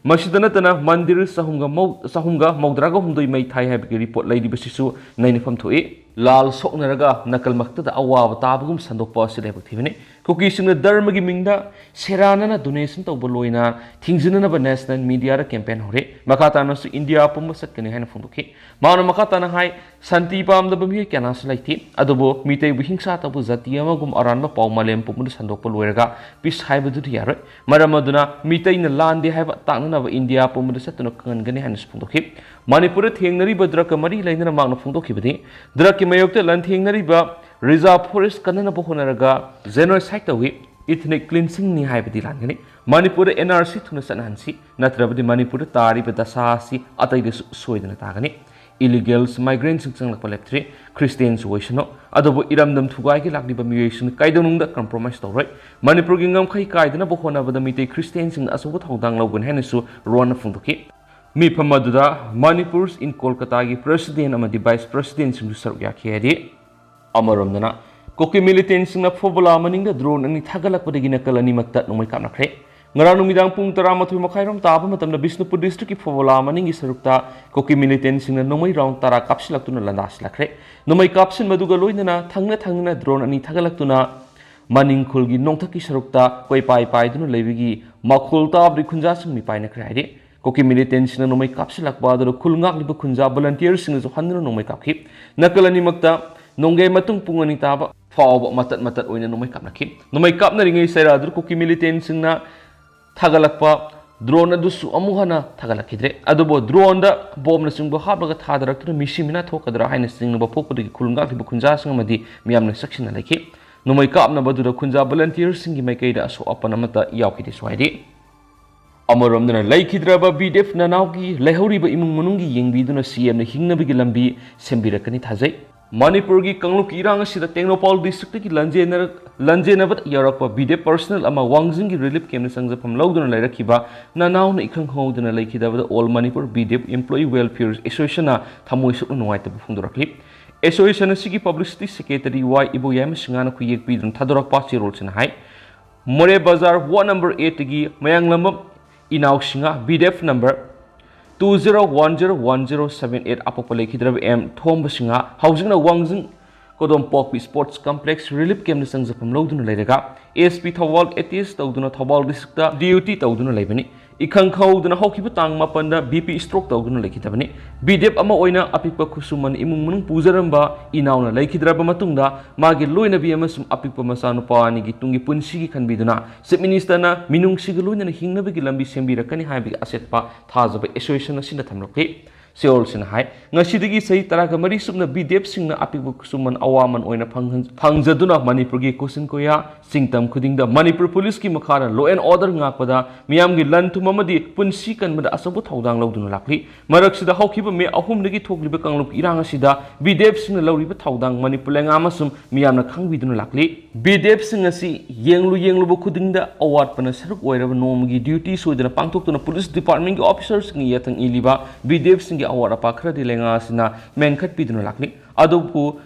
ꯃꯁꯤꯗ ꯅꯠꯇꯅ ꯃꯟꯗꯤꯔ ꯆꯍꯨꯝꯒ ꯃꯧ-, ꯆꯍꯨꯝꯒ ꯃꯧꯗ꯭ꯔꯥꯒ ꯍꯨꯝꯗꯣꯏ ꯃꯩ ꯊꯥꯏ ꯍꯥꯏꯕꯒꯤ ꯔꯤꯄꯣꯔꯠ ꯂꯩꯔꯤꯕꯁꯤꯁꯨ ꯅꯩꯅꯐꯝ ꯊꯣꯛꯏ꯫ ꯂꯥꯜ ꯁꯣꯛꯅꯔꯒ ꯅꯥꯀꯜꯃꯛꯇꯗ ꯑꯋꯥꯕ ꯇꯥꯕꯒꯨꯝ ꯁꯟꯗꯣꯛꯄ ꯑꯁꯤ ꯂꯥꯏꯕꯛ ꯊꯤꯕꯅꯤ꯫ ꯀꯨꯀꯤꯁꯤꯡꯅ ꯙꯔꯃꯒꯤ ꯃꯤꯡꯗ ꯁꯦꯔꯥꯟꯅꯅ donation ꯇꯧꯕ ꯂꯣꯏꯅ ꯊꯤꯡꯖꯤꯟꯅꯅꯕ national media ꯗ campaign ꯍꯧꯔꯦ꯫ ꯃꯈꯥ ꯇꯥꯅꯁꯨ ꯏꯟꯗꯤꯌꯥ ꯄꯨꯝꯕ ꯆꯠꯀꯅꯤ ꯍꯥꯏꯅ ꯐꯣꯡꯗꯣꯛꯈꯤ꯫ ꯃꯍꯥꯛꯅ ꯃꯈꯥ ꯇꯥꯅ ꯍꯥꯏ, ꯁꯥꯟꯇꯤ ꯄꯥꯝꯗꯕ ꯃꯤꯑꯣꯏ ꯀꯌꯥꯁꯨ ꯂꯩꯇꯦ, ꯑꯗꯨꯕꯨ ꯃꯤꯇꯩꯕꯨ ꯍꯤꯡꯁꯥ ꯇꯧꯕ ꯖꯥꯇꯤ ꯑꯃꯒꯨꯝ ꯑꯔꯥꯟꯕ ꯄꯥꯎ ꯃꯥꯂꯦꯝ ꯄꯨꯝꯕꯗ ꯁꯟꯗꯣꯛꯄ ꯂꯣꯏꯔꯒ peace ꯍꯥꯏꯕꯗꯨꯗꯤ ꯌꯥꯔꯣꯏ꯫ ꯃꯔꯝ ꯑꯗꯨꯅ ꯃꯤꯇꯩꯅ ꯂꯥꯟꯗꯦ ꯍꯥꯏꯕ ꯇꯥꯛꯅꯅꯕ ꯏꯟꯗꯤꯌꯥ ꯄꯨꯝꯕꯗ ꯆꯠꯇꯨꯅ ꯈꯪꯍꯟꯒꯅꯤ ꯍꯥꯏꯅꯁꯨ ꯐꯣꯡꯗꯣꯛꯈꯤ꯫ ꯃꯅꯤꯄꯨꯔꯗ ꯊꯦꯡꯅꯔꯤꯕ drug ꯀ ꯃꯔꯤ ꯂꯩꯅꯅ ꯃꯍꯥꯛꯅ ꯐꯣꯡꯗꯣꯛꯈꯤꯕꯗꯤ, drug ꯀꯤ ꯃꯥꯌꯣꯛꯇ ꯂꯥꯟꯊꯦꯡꯅꯔꯤꯕ reserve forest ꯀꯟꯅꯅꯕ ꯍꯣꯠꯅꯔꯒ genocide ꯇꯧꯏ, ethnic cleansing ꯅꯤ ꯍꯥꯏꯕꯗꯤ ꯂꯥꯟꯒꯅꯤ꯫ ꯃꯅꯤꯄꯨꯔꯗ N R C ꯊꯨꯅ ꯆꯠꯅꯍꯟꯁꯤ, ꯅꯠꯇ꯭ꯔꯕꯗꯤ ꯃꯅꯤꯄꯨꯔꯗ ꯇꯥꯔꯤꯕ ꯗꯁꯥ ꯑꯁꯤ ꯑꯇꯩꯗꯁꯨ ꯁꯣꯏꯗꯅ ꯇꯥꯒꯅꯤ꯫ Illegals, migrant ꯁꯤꯡ ꯆꯪꯂꯛꯄ ꯂꯦꯞꯇ꯭ꯔꯤ, Christian ꯁꯨ ꯑꯣꯏꯁꯅꯨ, ꯑꯗꯨꯕꯨ ꯏꯔꯝꯗꯝ ꯊꯨꯒꯥꯏꯒꯦ ꯂꯥꯛꯂꯤꯕ ꯃꯤꯑꯣꯏꯁꯤꯡꯅ ꯀꯩꯗꯧꯅꯨꯡꯗ compromise ꯇꯧꯔꯣꯏ꯫ ꯃꯅꯤꯄꯨꯔꯒꯤ ꯉꯝꯈꯩ ꯀꯥꯏꯗꯅꯕ ꯍꯣꯠꯅꯕꯗ ꯃꯤꯇꯩ Christian ꯁꯤꯡꯅ ꯑꯆꯧꯕ ꯊꯧꯗꯥꯡ ꯂꯧꯒꯅꯤ ꯍꯥꯏꯅꯁꯨ ꯔꯣꯍꯟꯅ ꯐꯣꯡꯗꯣꯛꯈꯤ꯫ ꯃꯤꯐꯝ ꯑꯗꯨꯗ Manipur in Kolkata ꯒꯤ president ꯑꯃꯗꯤ vice president ꯁꯤꯡꯁꯨ ꯁꯔꯨꯛ ꯌꯥꯈꯤ ꯍꯥꯏꯔꯤ꯫ ꯑꯃꯔꯣꯝꯗꯅ, ꯀꯨꯀꯤ militant ꯁꯤꯡꯅ ꯐꯣꯕꯣꯂꯥ ꯃꯅꯤꯡꯗ drone ꯑꯅꯤ ꯊꯥꯒꯠꯂꯛꯄꯗꯒꯤ ꯅꯥꯀꯜ ꯑꯅꯤꯃꯛꯇ ꯅꯣꯡꯃꯩ ꯀꯥꯞꯅꯈ꯭ꯔꯦ꯫ ꯉꯔꯥꯡ ꯅꯨꯃꯤꯗꯥꯡ ꯄꯨꯡ ꯇꯔꯥꯃꯥꯊꯣꯏ ꯃꯈꯥꯏ ꯔꯣꯝ ꯇꯥꯕ ꯃꯇꯝꯗ ꯕꯤꯁꯅꯨꯄꯨꯔ district ꯀꯤ ꯐꯣꯕꯣꯂꯥ ꯃꯅꯤꯡꯒꯤ ꯁꯔꯨꯛꯇ ꯀꯨꯀꯤ militant ꯁꯤꯡꯅ ꯅꯣꯡꯃꯩ round ꯇꯔꯥ ꯀꯥꯞꯁꯤꯜꯂꯛꯇꯨꯅ ꯂꯥꯟꯗꯥꯁꯤꯜꯂꯛꯈ꯭ꯔꯦ꯫ ꯅꯣꯡꯃꯩ ꯀꯥꯞꯁꯤꯟꯕꯗꯨꯒ ꯂꯣꯏꯅꯅ ꯊꯪꯅ ꯊꯪꯅꯅ drone ꯑꯅꯤ ꯊꯥꯒꯠꯂꯛꯇꯨꯅ ꯃꯅꯤꯡ ꯈꯨꯜꯒꯤ ꯅꯣꯡꯊꯛꯀꯤ ꯁꯔꯨꯛꯇ ꯀꯣꯏꯄꯥꯏ ꯄꯥꯏꯗꯨꯅ ꯂꯩꯕꯒꯤ ꯃꯈꯣꯜ ꯇꯥꯕꯗꯒꯤ ꯈꯨꯟꯖꯥꯁꯤꯡ ꯃꯤꯄꯥꯏꯅꯈ꯭ꯔꯦ ꯍꯥꯏꯔꯤ꯫ ꯀꯨꯀꯤ militant ꯁꯤꯡꯅ ꯅꯣꯡꯃꯩ ꯀꯥꯞꯁꯤꯜꯂꯛꯄ ꯑꯗꯨꯗ ꯈꯨꯜ ꯉꯥꯛꯂꯤꯕ ꯈꯨꯟꯖꯥ volunteer ꯁꯤꯡꯅꯁꯨ ꯍꯟꯗꯨꯅ ꯅꯣꯡꯃꯩ ꯀꯥꯞꯈꯤ꯫ ꯅꯥꯀꯜ ꯑꯅꯤꯃꯛꯇ ꯅꯣꯡꯒꯩ ꯃꯇꯨꯡ ꯄꯨꯡ ꯑꯅꯤ ꯇꯥꯕ ꯐꯥꯎꯕ ꯃꯇꯠ ꯃꯇꯠ ꯑꯣꯏꯅ ꯅꯣꯡꯃꯩ ꯀꯥꯞꯅꯈꯤ꯫ ꯅꯣꯡꯃꯩ ꯀꯥꯞꯅꯔꯤꯉꯩ ꯆꯩꯔꯥꯗꯨ ꯀꯨꯀꯤ militant ꯁꯤꯡꯅ ꯊꯥꯒꯠꯂꯛꯄ drone ꯑꯗꯨꯁꯨ ꯑꯃꯨꯛ ꯍꯟꯅ ꯊꯥꯒꯠꯂꯛꯈꯤꯗ꯭ꯔꯦ꯫ ꯑꯗꯨꯕꯨ drone ꯗ bomb ꯅꯆꯤꯡꯕ ꯍꯥꯞꯂꯒ ꯊꯥꯗꯔꯛꯇꯨꯅ ꯃꯤꯁꯤ ꯃꯤꯅꯥ ꯊꯣꯛꯀꯗ꯭ꯔꯥ ꯍꯥꯏꯅ ꯆꯤꯡꯅꯕ ꯄꯣꯛꯄꯗꯒꯤ ꯈꯨꯜ ꯉꯥꯛꯂꯤꯕ ꯈꯨꯟꯖꯥꯁꯤꯡ ꯑꯃꯗꯤ ꯃꯤꯌꯥꯝꯅ ꯆꯦꯛꯁꯤꯟꯅ ꯂꯩꯈꯤ꯫ ꯅꯣꯡꯃꯩ ꯀꯥꯞꯅꯕꯗꯨꯗ ꯈꯨꯟꯖꯥ volunteer ꯁꯤꯡꯒꯤ ꯃꯥꯏꯀꯩꯗ ꯑꯁꯣꯛ ꯑꯄꯟ ꯑꯃꯠꯇ ꯌꯥꯎꯈꯤꯗꯦꯁꯨ ꯍꯥꯏꯔꯤ꯫ ꯑꯃꯔꯣꯝꯗꯅ ꯂꯩꯈꯤꯗ꯭ꯔꯕ B D F ꯅꯅꯥꯎꯒꯤ ꯂꯩꯍꯧꯔꯤꯕ ꯏꯃꯨꯡ ꯃꯅꯨꯡꯒꯤ ꯌꯦꯡꯕꯤꯗꯨꯅ C M ꯅ ꯍꯤꯡꯅꯕꯒꯤ ꯂꯝꯕꯤ ꯁꯦꯝꯕꯤꯔꯛꯀꯅꯤ ꯊꯥꯖꯩ꯫ ꯃꯅꯤꯄꯨꯔꯒꯤ ꯀꯥꯡꯂꯨꯞꯀꯤ ꯏꯔꯥꯡ ꯑꯁꯤꯗ ꯇꯦꯡꯅꯧꯄꯜ district ꯇꯒꯤ ꯂꯥꯟꯖꯦꯟꯅꯔꯛ-, ꯂꯥꯟꯖꯦꯟꯅꯕꯗ ꯌꯥꯎꯔꯛꯄ B D F personnel ꯑꯃ ꯋꯥꯡꯖꯤꯡꯒꯤ relief camp ꯇ ꯆꯪꯖꯐꯝ ꯂꯧꯗꯨꯅ ꯂꯩꯔꯛꯈꯤꯕ ꯅꯅꯥꯎꯅ ꯏꯈꯪ ꯈꯪꯍꯧꯗꯅ ꯂꯩꯈꯤꯗꯕꯗ All Manipur B D F Employee Welfare Association ꯅ ꯊꯃꯣꯏ ꯁꯣꯛꯅ ꯅꯨꯡꯉꯥꯏꯇꯕ ꯐꯣꯡꯗꯣꯔꯛꯂꯤ꯫ Association ꯑꯁꯤꯒꯤ publicity secretary Y ꯏꯕꯣꯌꯥꯏꯃ ꯁꯤꯡꯍꯥꯅ ꯈꯨꯌꯦꯛ ꯄꯤꯗꯨꯅ ꯊꯥꯗꯣꯔꯛꯄ ꯆꯦꯔꯣꯜꯁꯤꯅ ꯍꯥꯏ, ꯃꯣꯔꯦ ꯕꯖꯥꯔ ward number eight ꯇꯒꯤ ꯃꯌꯥꯡꯂꯝꯕꯝ ꯏꯅꯥꯎ Singh, B D F number two zero one zero one zero seven eight ꯑꯄꯣꯛꯄ ꯂꯩꯈꯤꯗ꯭ꯔꯕ ꯑꯦꯝ ꯊꯣꯝꯕ ꯁꯤꯡꯍ ꯍꯧꯖꯤꯛꯅ ꯋꯥꯡꯖꯤꯡ ꯀꯣꯗꯣꯝꯄꯣꯛꯄꯤ ꯁ꯭ꯄꯣꯔꯠꯁ ꯀꯝꯄ꯭ꯂꯦꯛꯁ ꯔꯤꯂꯤꯐ ꯀꯦꯝꯞꯇ ꯆꯪꯖꯐꯝ ꯂꯧꯗꯨꯅ ꯂꯩꯔꯒ ꯑꯦꯁ ꯄꯤ ꯊꯧꯕꯥꯜ ꯑꯦꯇꯦꯁ ꯇꯧꯗꯨꯅ ꯊꯧꯕꯥꯜ ꯗꯤꯁꯇ꯭ꯔꯤꯛꯇ ꯗ꯭ꯌꯨꯇꯤ ꯇꯧꯗꯨꯅ ꯂꯩꯕꯅꯤ꯫ ꯏꯈꯪ ꯈꯪꯍꯧꯗꯅ ꯍꯧꯈꯤꯕ ꯇꯥꯡ ꯃꯥꯄꯟꯗ ꯕꯤ ꯄꯤ ꯁ꯭ꯇ꯭ꯔꯣꯛ ꯇꯧꯗꯨꯅ ꯂꯩꯈꯤꯗꯕꯅꯤ꯫ ꯕꯤ ꯗꯤ ꯑꯦꯐ ꯑꯃ ꯑꯣꯏꯅ ꯑꯄꯤꯛꯄ ꯈꯨꯠꯁꯨꯃꯟ ꯏꯃꯨꯡ ꯃꯅꯨꯡ ꯄꯨꯖꯔꯝꯕ ꯏꯅꯥꯎꯅ ꯂꯩꯈꯤꯗ꯭ꯔꯕ ꯃꯇꯨꯡꯗ ꯃꯥꯒꯤ ꯂꯣꯏꯅꯕꯤ ꯑꯃꯁꯨꯡ ꯑꯄꯤꯛꯄ ꯃꯆꯥꯅꯨꯄꯥ ꯑꯅꯤꯒꯤ ꯇꯨꯡꯒꯤ ꯄꯨꯟꯁꯤꯒꯤ ꯈꯟꯕꯤꯗꯨꯅ ꯆꯤꯐ ꯃꯤꯅꯤꯁꯇꯔꯅ ꯃꯤꯅꯨꯡꯁꯤꯒ ꯂꯣꯏꯅꯅ ꯍꯤꯡꯅꯕꯒꯤ ꯂꯝꯕꯤ ꯁꯦꯝꯕꯤꯔꯛꯀꯅꯤ ꯍꯥꯏꯕꯒꯤ ꯑꯆꯦꯠꯄ ꯊꯥꯖꯕ ꯑꯦꯁꯣꯁꯤꯌꯦꯁꯟ ꯑꯁꯤꯅ ꯊꯝꯂꯛꯂꯤ꯫ ꯁꯤꯑꯣꯜꯁꯤꯅ ꯍꯥꯏ, ꯉꯁꯤꯗꯒꯤ ꯆꯍꯤ ꯇꯔꯥꯒ ꯃꯔꯤ ꯁꯨꯞꯅ ꯕꯤ ꯗꯤ ꯑꯦꯐꯁꯤꯡꯅ ꯑꯄꯤꯛꯄ ꯈꯨꯠꯁꯨꯃꯟ ꯑꯋꯥꯃꯟ ꯑꯣꯏꯅ ꯐꯪꯍꯟ-, ꯐꯪꯖꯗꯨꯅ ꯃꯅꯤꯄꯨꯔꯒꯤ ꯀꯣꯆꯤꯟ ꯀꯣꯌꯥ, ꯆꯤꯡꯇꯝ ꯈꯨꯗꯤꯡꯗ ꯃꯅꯤꯄꯨꯔ ꯄꯨꯂꯤꯁꯀꯤ ꯃꯈꯥꯗ law and order ꯉꯥꯛꯄꯗ, ꯃꯤꯌꯥꯝꯒꯤ ꯂꯟ ꯊꯨꯝ ꯑꯃꯗꯤ ꯄꯨꯟꯁꯤ ꯀꯟꯕꯗ ꯑꯆꯧꯕ ꯊꯧꯗꯥꯡ ꯂꯧꯗꯨꯅ ꯂꯥꯛꯂꯤ꯫ ꯃꯔꯛꯁꯤꯗ ꯍꯧꯈꯤꯕ ꯃꯦ ꯑꯍꯨꯝꯗꯒꯤ ꯊꯣꯛꯂꯤꯕ ꯀꯥꯡꯂꯨꯞ ꯏꯔꯥꯡ ꯑꯁꯤꯗ ꯕꯤ ꯗꯤ ꯑꯦꯐꯁꯤꯡꯅ ꯂꯧꯔꯤꯕ ꯊꯧꯗꯥꯡ ꯃꯅꯤꯄꯨꯔ ꯂꯩꯉꯥꯛ ꯑꯃꯁꯨꯡ ꯃꯤꯌꯥꯝꯅ ꯈꯪꯕꯤꯗꯨꯅ ꯂꯥꯛꯂꯤ꯫ ꯕꯤ ꯗꯤ ꯑꯦꯐꯁꯤꯡ ꯑꯁꯤ ꯌꯦꯡꯂꯨ ꯌꯦꯡꯂꯨꯕ ꯈꯨꯗꯤꯡꯗ ꯑꯋꯥꯠꯄꯅ ꯁꯔꯨꯛ ꯑꯣꯏꯔꯕ ꯅꯣꯡꯃꯒꯤ ꯗ꯭ꯌꯨꯇꯤ ꯁꯣꯏꯗꯅ ꯄꯥꯡꯊꯣꯛꯇꯨꯅ ꯄꯨꯂꯤꯁ ꯗꯤꯄꯥꯔꯠꯃꯦꯟꯒꯤ ꯑꯣꯐꯤꯁꯔꯁꯤꯡꯒꯤ ꯌꯥꯊꯪ ꯏꯜꯂꯤꯕ ꯕꯤ ꯗꯤ ꯑꯦꯐꯁꯤꯡꯒꯤ ꯑꯋꯥꯠ ꯑꯄꯥ ꯈꯔꯗꯤ ꯂꯩꯉꯥꯛ ꯑꯁꯤꯅ ꯃꯦꯟꯈꯠꯄꯤꯗꯨꯅ ꯂꯥꯛꯂꯤ꯫ ꯑꯗꯨꯕꯨ,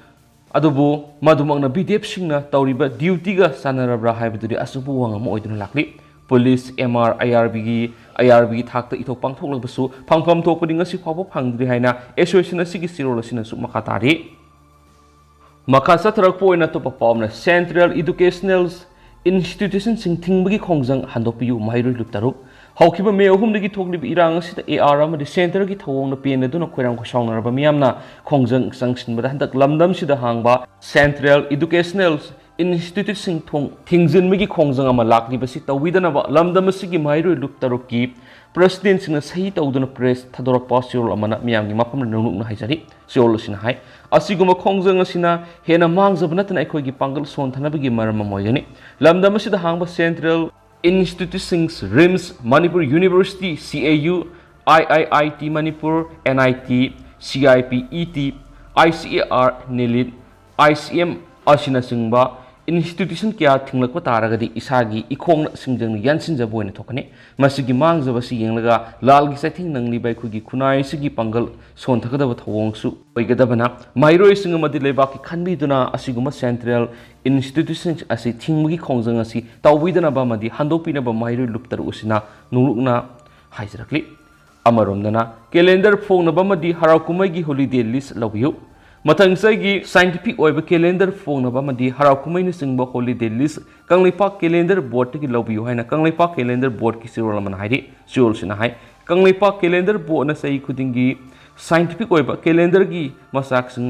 ꯑꯗꯨꯕꯨ ꯃꯗꯨꯃꯛꯅ ꯕꯤ ꯗꯤ ꯑꯦꯐꯁꯤꯡꯅ ꯇꯧꯔꯤꯕ ꯗ꯭ꯌꯨꯇꯤꯒ ꯆꯥꯟꯅꯔꯕ꯭ꯔꯥ ꯍꯥꯏꯕꯗꯨꯗꯤ ꯑꯆꯧꯕ ꯋꯥꯐꯝ ꯑꯃ ꯑꯣꯏꯗꯨꯅ ꯂꯥꯛꯂꯤ꯫ ꯄꯨꯂꯤꯁ, ꯑꯦꯝ ꯑꯥꯔ, ꯑꯥꯏ ꯑꯥꯔ ꯕꯤꯒꯤ, ꯑꯥꯏ ꯑꯥꯔ ꯕꯤꯒꯤ ꯊꯥꯛꯇ ꯏꯊꯧ ꯄꯥꯡꯊꯣꯛꯂꯕꯁꯨ ꯐꯪꯐꯝ ꯊꯣꯛꯄꯗꯤ ꯉꯁꯤ ꯐꯥꯎꯕ ꯐꯪꯗ꯭ꯔꯤ ꯍꯥꯏꯅ ꯑꯦꯁꯣꯁꯤꯌꯦꯁꯟ ꯑꯁꯤꯒꯤ ꯆꯦꯔꯣꯜ ꯑꯁꯤꯅꯁꯨ ꯃꯈꯥ ꯇꯥꯔꯤ꯫ ꯃꯈꯥ ꯆꯠꯊꯔꯛꯄ ꯑꯣꯏꯅ ꯑꯇꯣꯞꯄ ꯄꯥꯎ ꯑꯃꯅ, ꯁꯦꯟꯇ꯭ꯔꯦꯜ ꯏꯗꯨꯀꯦꯁꯅꯦꯜ ꯏꯟꯁꯇꯤꯇ꯭ꯌꯨꯁꯟꯁꯤꯡ ꯊꯤꯡꯕꯒꯤ ꯈꯣꯡꯖꯪ ꯍꯟꯗꯣꯛꯄꯤꯌꯨ, ꯃꯍꯩꯔꯣꯏ ꯂꯨꯞ ꯇꯔꯨꯛ꯫ ꯍꯧꯈꯤꯕ ꯃꯦ ꯑꯍꯨꯝꯗꯒꯤ ꯊꯣꯛꯂꯤꯕ ꯏꯔꯥꯡ ꯑꯁꯤꯗ ꯑꯦ ꯑꯥꯔ ꯑꯃꯗꯤ ꯁꯦꯟꯇꯔꯒꯤ ꯊꯧꯑꯣꯡꯗ ꯄꯦꯟꯅꯗꯨꯅ ꯈꯣꯏꯔꯥꯡ ꯈꯣꯏꯁꯥꯎꯅꯔꯕ ꯃꯤꯌꯥꯝꯅ ꯈꯣꯡꯖꯪ ꯆꯪꯁꯤꯟꯕꯗ ꯍꯟꯗꯛ ꯂꯝꯗꯝꯁꯤꯗ ꯍꯥꯡꯕ ꯁꯦꯟꯇ꯭ꯔꯦꯜ ꯏꯗꯨꯀꯦꯁꯅꯦꯜ ꯏꯟꯁꯇꯤꯇ꯭ꯌꯨꯠꯁꯤꯡ ꯊꯣꯡ ꯊꯤꯡꯖꯤꯟꯕꯒꯤ ꯈꯣꯡꯖꯪ ꯑꯃ ꯂꯥꯛꯂꯤꯕꯁꯤ ꯇꯧꯕꯤꯗꯅꯕ ꯂꯝꯗꯝ ꯑꯁꯤꯒꯤ ꯃꯍꯩꯔꯣꯏ ꯂꯨꯞ ꯇꯔꯨꯛꯀꯤ ꯄ꯭ꯔꯦꯁꯤꯗꯦꯟꯁꯤꯡꯅ ꯁꯍꯤ ꯇꯧꯗꯨꯅ ꯄ꯭ꯔꯦꯁ ꯊꯥꯗꯣꯔꯛꯄ ꯆꯦꯔꯣꯜ ꯑꯃꯅ ꯃꯤꯌꯥꯝꯒꯤ ꯃꯐꯝꯗ ꯅꯣꯛꯅꯣꯛꯅ ꯍꯥꯏꯖꯔꯤ꯫ ꯆꯦꯔꯣꯜ ꯑꯁꯤꯅ ꯍꯥꯏ, ꯑꯁꯤꯒꯨꯝꯕ ꯈꯣꯡꯖꯪ ꯑꯁꯤꯅ ꯍꯦꯟꯅ ꯃꯥꯡꯖꯕ ꯅꯠꯇꯅ ꯑꯩꯈꯣꯏꯒꯤ ꯄꯥꯡꯒꯜ ꯁꯣꯟꯊꯅꯕꯒꯤ ꯃꯔꯝ ꯑꯃ ꯑꯣꯏꯒꯅꯤ꯫ ꯂꯝꯗꯝ ꯑꯁꯤꯗ ꯍꯥꯡꯕ ꯁꯦꯟꯇ꯭ꯔꯦꯜ ꯏꯟꯁꯇꯤꯇ꯭ꯌꯨꯠꯁꯤꯡ, RIMS, Manipur university, C A U, I I I T Manipur, N I T, C I P E T, I C A R, ꯅꯤꯂꯤꯠ, I C M ꯑꯁꯤꯅꯆꯤꯡꯕ ꯏꯟꯁꯇꯤꯇ꯭ꯌꯨꯁꯟ ꯀꯌꯥ ꯊꯤꯡꯂꯛꯄ ꯇꯥꯔꯒꯗꯤ ꯏꯁꯥꯒꯤ ꯏꯈꯣꯡꯅ ꯁꯤꯡꯖꯪꯅ ꯌꯥꯟꯁꯤꯟꯖꯕ ꯑꯣꯏꯅ ꯊꯣꯛꯀꯅꯤ꯫ ꯃꯁꯤꯒꯤ ꯃꯥꯡꯖꯕ ꯑꯁꯤ ꯌꯦꯡꯂꯒ ꯂꯥꯜꯒꯤ ꯆꯩꯊꯦꯡ ꯅꯪꯂꯤꯕ ꯑꯩꯈꯣꯏꯒꯤ ꯈꯨꯟꯅꯥꯏ ꯑꯁꯤꯒꯤ ꯄꯥꯡꯒꯜ ꯁꯣꯟꯊꯒꯗꯕ ꯊꯧꯑꯣꯡꯁꯨ ꯑꯣꯏꯒꯗꯕꯅ, ꯃꯍꯩꯔꯣꯏꯁꯤꯡ ꯑꯃꯗꯤ ꯂꯩꯕꯥꯛꯀꯤ ꯈꯟꯕꯤꯗꯨꯅ ꯑꯁꯤꯒꯨꯝꯕ ꯁꯦꯟꯇ꯭ꯔꯦꯜ ꯏꯟꯁꯇꯤꯇ꯭ꯌꯨꯁꯟ ꯑꯁꯤ ꯊꯤꯡꯕꯒꯤ ꯈꯣꯡꯖꯪ ꯑꯁꯤ ꯇꯧꯕꯤꯗꯅꯕ ꯑꯃꯗꯤ ꯍꯟꯗꯣꯛꯄꯤꯅꯕ ꯃꯍꯩꯔꯣꯏ ꯂꯨꯞ ꯇꯔꯨꯛ ꯑꯁꯤꯅ ꯅꯣꯛꯅꯣꯛꯅ ꯍꯥꯏꯖꯔꯛꯂꯤ꯫ ꯑꯃꯔꯣꯝꯗꯅ, calendar ꯐꯣꯡꯅꯕ ꯑꯃꯗꯤ ꯍꯔꯥꯎ ꯀꯨꯝꯍꯩꯒꯤ holiday list ꯂꯧꯕꯤꯌꯨ꯫ ꯃꯊꯪ ꯆꯍꯤꯒꯤ scientific ꯑꯣꯏꯕ calendar ꯐꯣꯡꯅꯕ ꯑꯃꯗꯤ ꯍꯔꯥꯎ ꯀꯨꯝꯍꯩꯅꯆꯤꯡꯕ holiday list ꯀꯪꯂꯩꯄꯥꯛ calendar boardꯇꯒꯤ ꯂꯧꯕꯤꯌꯨ ꯍꯥꯏꯅ ꯀꯪꯂꯩꯄꯥꯛ calendar boardꯀꯤ ꯆꯦꯔꯣꯜ ꯑꯃꯅ ꯍꯥꯏꯔꯤ꯫ ꯆꯦꯔꯣꯜꯁꯤꯅ ꯍꯥꯏ, ꯀꯪꯂꯩꯄꯥꯛ calendar boardꯅ ꯆꯍꯤ ꯈꯨꯗꯤꯡꯒꯤ scientific ꯑꯣꯏꯕ calendarꯒꯤ ꯃꯆꯥꯛꯁꯤꯡ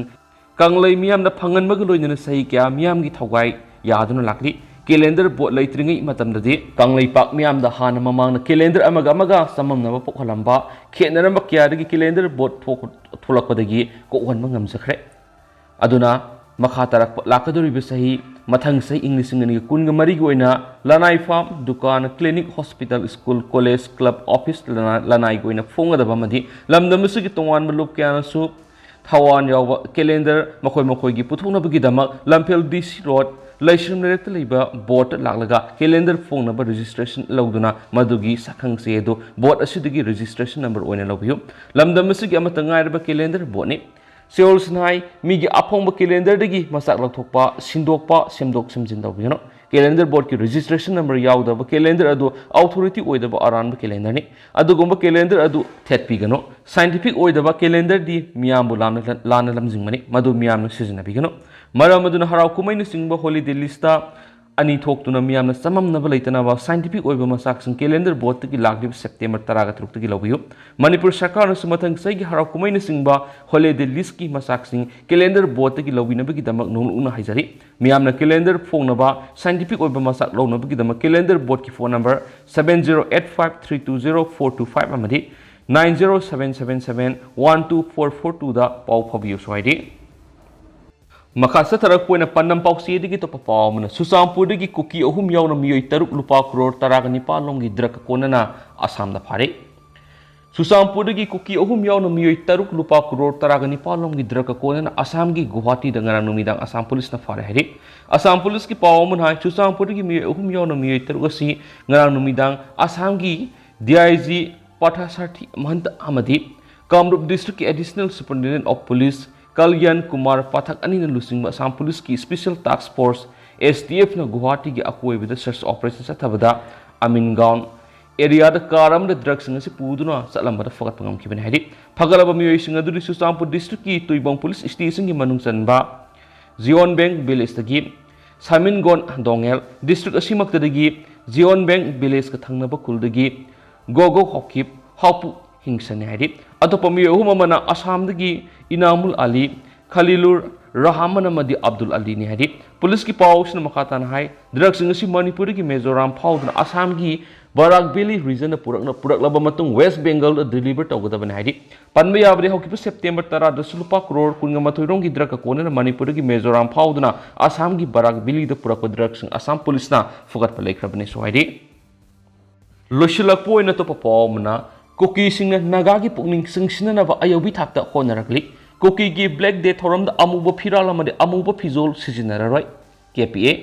ꯀꯪꯂꯩ ꯃꯤꯌꯥꯝꯗ ꯐꯪꯍꯟꯕꯒ ꯂꯣꯏꯅꯅ ꯆꯍꯤ ꯀꯌꯥ ꯃꯤꯌꯥꯝꯒꯤ ꯊꯧꯒꯥꯏ ꯌꯥꯗꯨꯅ ꯂꯥꯛꯂꯤ꯫ Calendar board ꯂꯩꯇ꯭ꯔꯤꯉꯩ ꯃꯇꯝꯗꯗꯤ ꯀꯪꯂꯩꯄꯥꯛ ꯃꯤꯌꯥꯝꯗ ꯍꯥꯟꯅ ꯃꯃꯥꯡꯗ calendar ꯑꯃꯒ ꯑꯃꯒ ꯆꯃꯝꯅꯕ ꯄꯣꯛꯍꯜꯂꯝꯕ, ꯈꯦꯠꯅꯔꯝꯕ ꯀꯌꯥꯗꯒꯤ calendar board ꯊꯣꯛ-, ꯊꯣꯛꯂꯛꯄꯗꯒꯤ ꯀꯣꯛꯍꯟꯕ ꯉꯝꯖꯈ꯭ꯔꯦ꯫ ꯑꯗꯨꯅ ꯃꯈꯥ ꯇꯥꯔꯛꯄ ꯂꯥꯛꯀꯗꯧꯔꯤꯕ ꯆꯍꯤ, ꯃꯊꯪ ꯆꯍꯤ ꯏꯪ ꯂꯤꯁꯤꯡ ꯑꯅꯤꯒ ꯀꯨꯟꯒ ꯃꯔꯤꯒꯤ ꯑꯣꯏꯅ ꯂꯅꯥꯏ farm, ꯗꯨꯀꯥꯟ, clinic, hospital, school, college, club, office, ꯂꯅꯥ-, ꯂꯅꯥꯏꯒꯤ ꯑꯣꯏꯅ ꯐꯣꯡꯒꯗꯕ ꯑꯃꯗꯤ ꯂꯝꯗꯝ ꯑꯁꯤꯒꯤ ꯇꯣꯉꯥꯟꯕ ꯂꯨꯞ ꯀꯌꯥꯅꯁꯨ ꯊꯋꯥꯟ ꯌꯥꯎꯕ calendar ꯃꯈꯣꯏ ꯃꯈꯣꯏꯒꯤ ꯄꯨꯊꯣꯛꯅꯕꯒꯤꯗꯃꯛ ꯂꯝꯐꯦꯜ D C Road, ꯂꯩꯁ꯭ꯔꯝ ꯂꯩꯔꯛꯇ ꯂꯩꯕ boardꯇ ꯂꯥꯛꯂꯒ calendar ꯐꯣꯡꯅꯕ registration ꯂꯧꯗꯨꯅ ꯃꯗꯨꯒꯤ ꯁꯛꯈꯪ ꯆꯦ ꯑꯗꯨ board ꯑꯁꯤꯗꯒꯤ registration number ꯑꯣꯏꯅ ꯂꯧꯕꯤꯌꯨ꯫ ꯂꯝꯗꯝ ꯑꯁꯤꯒꯤ ꯑꯃꯠꯇ ꯉꯥꯏꯔꯕ calendar boardꯅꯤ꯫ ꯆꯦꯔꯣꯜꯁꯤꯅ ꯍꯥꯏ, ꯃꯤꯒꯤ ꯑꯐꯣꯡꯕ calendarꯗꯒꯤ ꯃꯆꯥꯛ ꯂꯧꯊꯣꯛꯄ, ꯁꯤꯟꯗꯣꯛꯄ, ꯁꯦꯝꯗꯣꯛ ꯁꯦꯝꯖꯤꯟ ꯇꯧꯕꯤꯒꯅꯨ꯫ Calendar boardꯀꯤ registration number ꯌꯥꯎꯗꯕ calendar ꯑꯗꯨ authority ꯑꯣꯏꯗꯕ ꯑꯔꯥꯟꯕ calendarꯅꯤ꯫ ꯑꯗꯨꯒꯨꯝꯕ calendar ꯑꯗꯨ ꯊꯦꯠꯄꯤꯒꯅꯨ꯫ Scientific ꯑꯣꯏꯗꯕ calendarꯗꯤ ꯃꯤꯌꯥꯝꯕꯨ ꯂꯥꯟꯅ, ꯂꯥꯟꯅ ꯂꯝꯖꯤꯡꯕꯅꯤ, ꯃꯗꯨ ꯃꯤꯌꯥꯝꯅ ꯁꯤꯖꯤꯟꯅꯕꯤꯒꯅꯨ꯫ ꯃꯔꯝ ꯑꯗꯨꯅ ꯍꯔꯥꯎ ꯀꯨꯝꯍꯩꯅꯆꯤꯡꯕ holiday listꯇ ꯑꯅꯤ ꯊꯣꯛꯇꯨꯅ ꯃꯤꯌꯥꯝꯅ ꯆꯃꯝꯅꯕ ꯂꯩꯇꯅꯕ scientific ꯑꯣꯏꯕ ꯃꯆꯥꯛꯁꯤꯡ calendar boardꯇꯒꯤ ꯂꯥꯛꯂꯤꯕ September ꯇꯔꯥꯒ ꯇꯔꯨꯛꯇꯒꯤ ꯂꯧꯕꯤꯌꯨ꯫ ꯃꯅꯤꯄꯨꯔ ꯁꯔꯀꯥꯔꯅꯁꯨ ꯃꯊꯪ ꯆꯍꯤꯒꯤ ꯍꯔꯥꯎ ꯀꯨꯝꯍꯩꯅꯆꯤꯡꯕ holiday listꯀꯤ ꯃꯆꯥꯛꯁꯤꯡ calendar boardꯇꯒꯤ ꯂꯧꯕꯤꯅꯕꯒꯤꯗꯃꯛ ꯅꯣꯡꯂꯨꯛꯅ ꯍꯥꯏꯖꯔꯤ꯫ ꯃꯤꯌꯥꯝꯅ calendar ꯐꯣꯡꯅꯕ, scientific ꯑꯣꯏꯕ ꯃꯆꯥꯛ ꯂꯧꯅꯕꯒꯤꯗꯃꯛ calendar boardꯀꯤ phone number seven zero eight five three two zero four two five ꯑꯃꯗꯤ nine zero seven seven seven one two four four twoꯗ ꯄꯥꯎ ꯐꯥꯎꯕꯤꯌꯨꯁꯨ ꯍꯥꯏꯔꯤ꯫ ꯃꯈꯥ ꯆꯠꯊꯔꯛꯄ ꯑꯣꯏꯅ ꯄꯥꯟꯗꯝ ꯄꯥꯎꯆꯦꯗꯒꯤ ꯑꯇꯣꯞꯄ ꯄꯥꯎ ꯑꯃꯅ, ꯆꯨꯔꯆꯥꯟꯄꯨꯔꯗꯒꯤ ꯀꯨꯀꯤ ꯑꯍꯨꯝ ꯌꯥꯎꯅ ꯃꯤꯑꯣꯏ ꯇꯔꯨꯛ ꯂꯨꯄꯥ ꯀ꯭ꯔꯣꯔ ꯇꯔꯥꯒ ꯅꯤꯄꯥꯟ ꯂꯣꯝꯒꯤ drugꯀ ꯀꯣꯟꯅꯅ ꯑꯁꯥꯝꯗ ꯐꯥꯔꯦ꯫ ꯆꯨꯔꯆꯥꯟꯄꯨꯔꯗꯒꯤ ꯀꯨꯀꯤ ꯑꯍꯨꯝ ꯌꯥꯎꯅ ꯃꯤꯑꯣꯏ ꯇꯔꯨꯛ ꯂꯨꯄꯥ ꯀ꯭ꯔꯣꯔ ꯇꯔꯥꯒ ꯅꯤꯄꯥꯟ ꯂꯣꯝꯒꯤ drugꯀ ꯀꯣꯟꯅꯅ ꯑꯁꯥꯝꯒꯤ ꯒꯨꯋꯥꯍꯥꯇꯤꯗ ꯉꯔꯥꯡ ꯅꯨꯃꯤꯗꯥꯡ ꯑꯁꯥꯝ ꯄꯨꯂꯤꯁꯅ ꯐꯥꯔꯦ ꯍꯥꯏꯔꯤ꯫ ꯑꯁꯥꯝ ꯄꯨꯂꯤꯁꯀꯤ ꯄꯥꯎ ꯑꯃꯅ ꯍꯥꯏ, ꯆꯨꯔꯆꯥꯟꯄꯨꯔꯗꯒꯤ ꯃꯤꯑꯣꯏ ꯑꯍꯨꯝ ꯌꯥꯎꯅ ꯃꯤꯑꯣꯏ ꯇꯔꯨꯛ ꯑꯁꯤ ꯉꯔꯥꯡ ꯅꯨꯃꯤꯗꯥꯡ ꯑꯁꯥꯝꯒꯤ D I G ꯄꯥꯊꯥꯁꯥꯔꯊꯤ ꯃꯍꯟꯇ ꯑꯃꯗꯤ ꯀꯥꯃꯔꯨꯞ districtꯀꯤ Additional Superintendent of Police Kalyan Kumar ꯄꯥꯊꯛ ꯑꯅꯤꯅ ꯂꯨꯆꯤꯡꯕ ꯑꯁꯥꯝ ꯄꯨꯂꯤꯁꯀꯤ Special Task Force, S T Fꯅ ꯒꯨꯋꯥꯍꯥꯇꯤꯒꯤ ꯑꯀꯣꯏꯕꯗ search operation ꯆꯠꯊꯕꯗ ꯑꯃꯤꯟꯒꯥꯎꯟ ꯑꯦꯔꯤꯌꯥꯗ ꯀꯥꯔ ꯑꯃꯗ ꯗ꯭ꯔꯒꯁꯤꯡ ꯑꯁꯤ ꯄꯨꯗꯨꯅ ꯆꯠꯂꯝꯕꯗ ꯐꯒꯠꯄ ꯉꯝꯈꯤꯕꯅꯤ ꯍꯥꯏꯔꯤ꯫ ꯐꯒꯠꯂꯕ ꯃꯤꯑꯣꯏꯁꯤꯡ ꯑꯗꯨꯗꯤ ꯆꯨꯔꯆꯥꯟꯄꯨꯔ ꯗꯤꯁꯇ꯭ꯔꯤꯛꯀꯤ ꯇꯨꯏꯕꯣꯡ ꯄꯨꯂꯤꯁ ꯁ꯭ꯇꯦꯁꯟꯒꯤ ꯃꯅꯨꯡ ꯆꯟꯕ ꯖꯤꯌꯣꯟꯕꯦꯡ ꯚꯤꯂꯦꯖꯇꯒꯤ ꯁꯥꯃꯤꯟꯒꯣꯟ ꯗꯣꯉꯦꯜ, ꯗꯤꯁꯇ꯭ꯔꯤꯛ ꯑꯁꯤꯃꯛꯇꯗꯒꯤ ꯖꯤꯌꯣꯟꯕꯦꯡ ꯚꯤꯂꯦꯖꯀ ꯊꯪꯅꯕ ꯈꯨꯜꯗꯒꯤ ꯒꯣꯒꯣ ꯍꯣꯀꯤꯞ ꯍꯥꯎꯄꯨ ꯍꯤꯡꯁꯟꯅꯤ ꯍꯥꯏꯔꯤ꯫ ꯑꯇꯣꯞꯄ ꯃꯤꯑꯣꯏ ꯑꯍꯨꯝ ꯑꯃꯅ ꯑꯁꯥꯝꯗꯒꯤ ꯏꯅꯥꯃꯨꯜ ꯑꯂꯤ, ꯈꯂꯤꯂꯨꯔ ꯔꯍꯃꯟ ꯑꯃꯗꯤ ꯑꯕꯗꯨꯜ ꯑꯂꯤꯅꯤ ꯍꯥꯏꯔꯤ꯫ ꯄꯨꯂꯤꯁꯀꯤ ꯄꯥꯎꯁꯤꯅ ꯃꯈꯥ ꯇꯥꯅ ꯍꯥꯏ, ꯗ꯭ꯔꯒꯁꯤꯡ ꯑꯁꯤ ꯃꯅꯤꯄꯨꯔꯗꯒꯤ ꯃꯤꯖꯣꯔꯥꯝ ꯐꯥꯎꯗꯨꯅ ꯑꯁꯥꯝꯒꯤ ꯕꯔꯥꯛ ꯚꯦꯂꯤ ꯔꯤꯖꯟꯗ ꯄꯨꯔꯛꯅ-, ꯄꯨꯔꯛꯂꯕ ꯃꯇꯨꯡ ꯋꯦꯁ ꯕꯦꯡꯒꯜꯗ ꯗꯤꯂꯤꯚꯔ ꯇꯧꯒꯗꯕꯅꯤ ꯍꯥꯏꯔꯤ꯫ ꯄꯟꯕ ꯌꯥꯕꯗꯤ ꯍꯧꯈꯤꯕ ꯁꯦꯞꯇꯦꯝꯕꯔ ꯇꯔꯥꯗꯁꯨ ꯂꯨꯄꯥ ꯀ꯭ꯔꯣꯔ ꯀꯨꯟꯒ ꯃꯥꯊꯣꯏ ꯔꯣꯝꯒꯤ ꯗ꯭ꯔꯒꯀ ꯀꯣꯟꯅꯅ ꯃꯅꯤꯄꯨꯔꯗꯒꯤ ꯃꯤꯖꯣꯔꯥꯝ ꯐꯥꯎꯗꯨꯅ ꯑꯁꯥꯝꯒꯤ ꯕꯔꯥꯛ ꯚꯦꯂꯤꯗ ꯄꯨꯔꯛꯄ ꯗ꯭ꯔꯒꯁꯤꯡ ꯑꯁꯥꯝ ꯄꯨꯂꯤꯁꯅ ꯐꯨꯒꯠꯄ ꯂꯩꯈ꯭ꯔꯕꯅꯤꯁꯨ ꯍꯥꯏꯔꯤ꯫ ꯂꯣꯏꯁꯤꯜꯂꯛꯄ ꯑꯣꯏꯅ ꯑꯇꯣꯞꯄ ꯄꯥꯎ ꯑꯃꯅ, ꯀꯨꯀꯤꯁꯤꯡꯅ ꯅꯥꯒꯥꯒꯤ ꯄꯨꯛꯅꯤꯡ ꯆꯤꯡꯁꯤꯟꯅꯅꯕ ꯑꯌꯧꯕꯤ ꯊꯥꯛꯇ ꯍꯣꯠꯅꯔꯛꯂꯤ꯫ ꯀꯨꯀꯤꯒꯤ ꯕ꯭ꯂꯦꯛ ꯗꯦ ꯊꯧꯔꯝꯗ ꯑꯃꯨꯕ ꯐꯤꯔꯥꯜ ꯑꯃꯗꯤ ꯑꯃꯨꯕ ꯐꯤꯖꯣꯜ ꯁꯤꯖꯤꯟꯅꯔꯔꯣꯏ꯫ ꯀꯦ ꯄꯤ ꯑꯦ꯫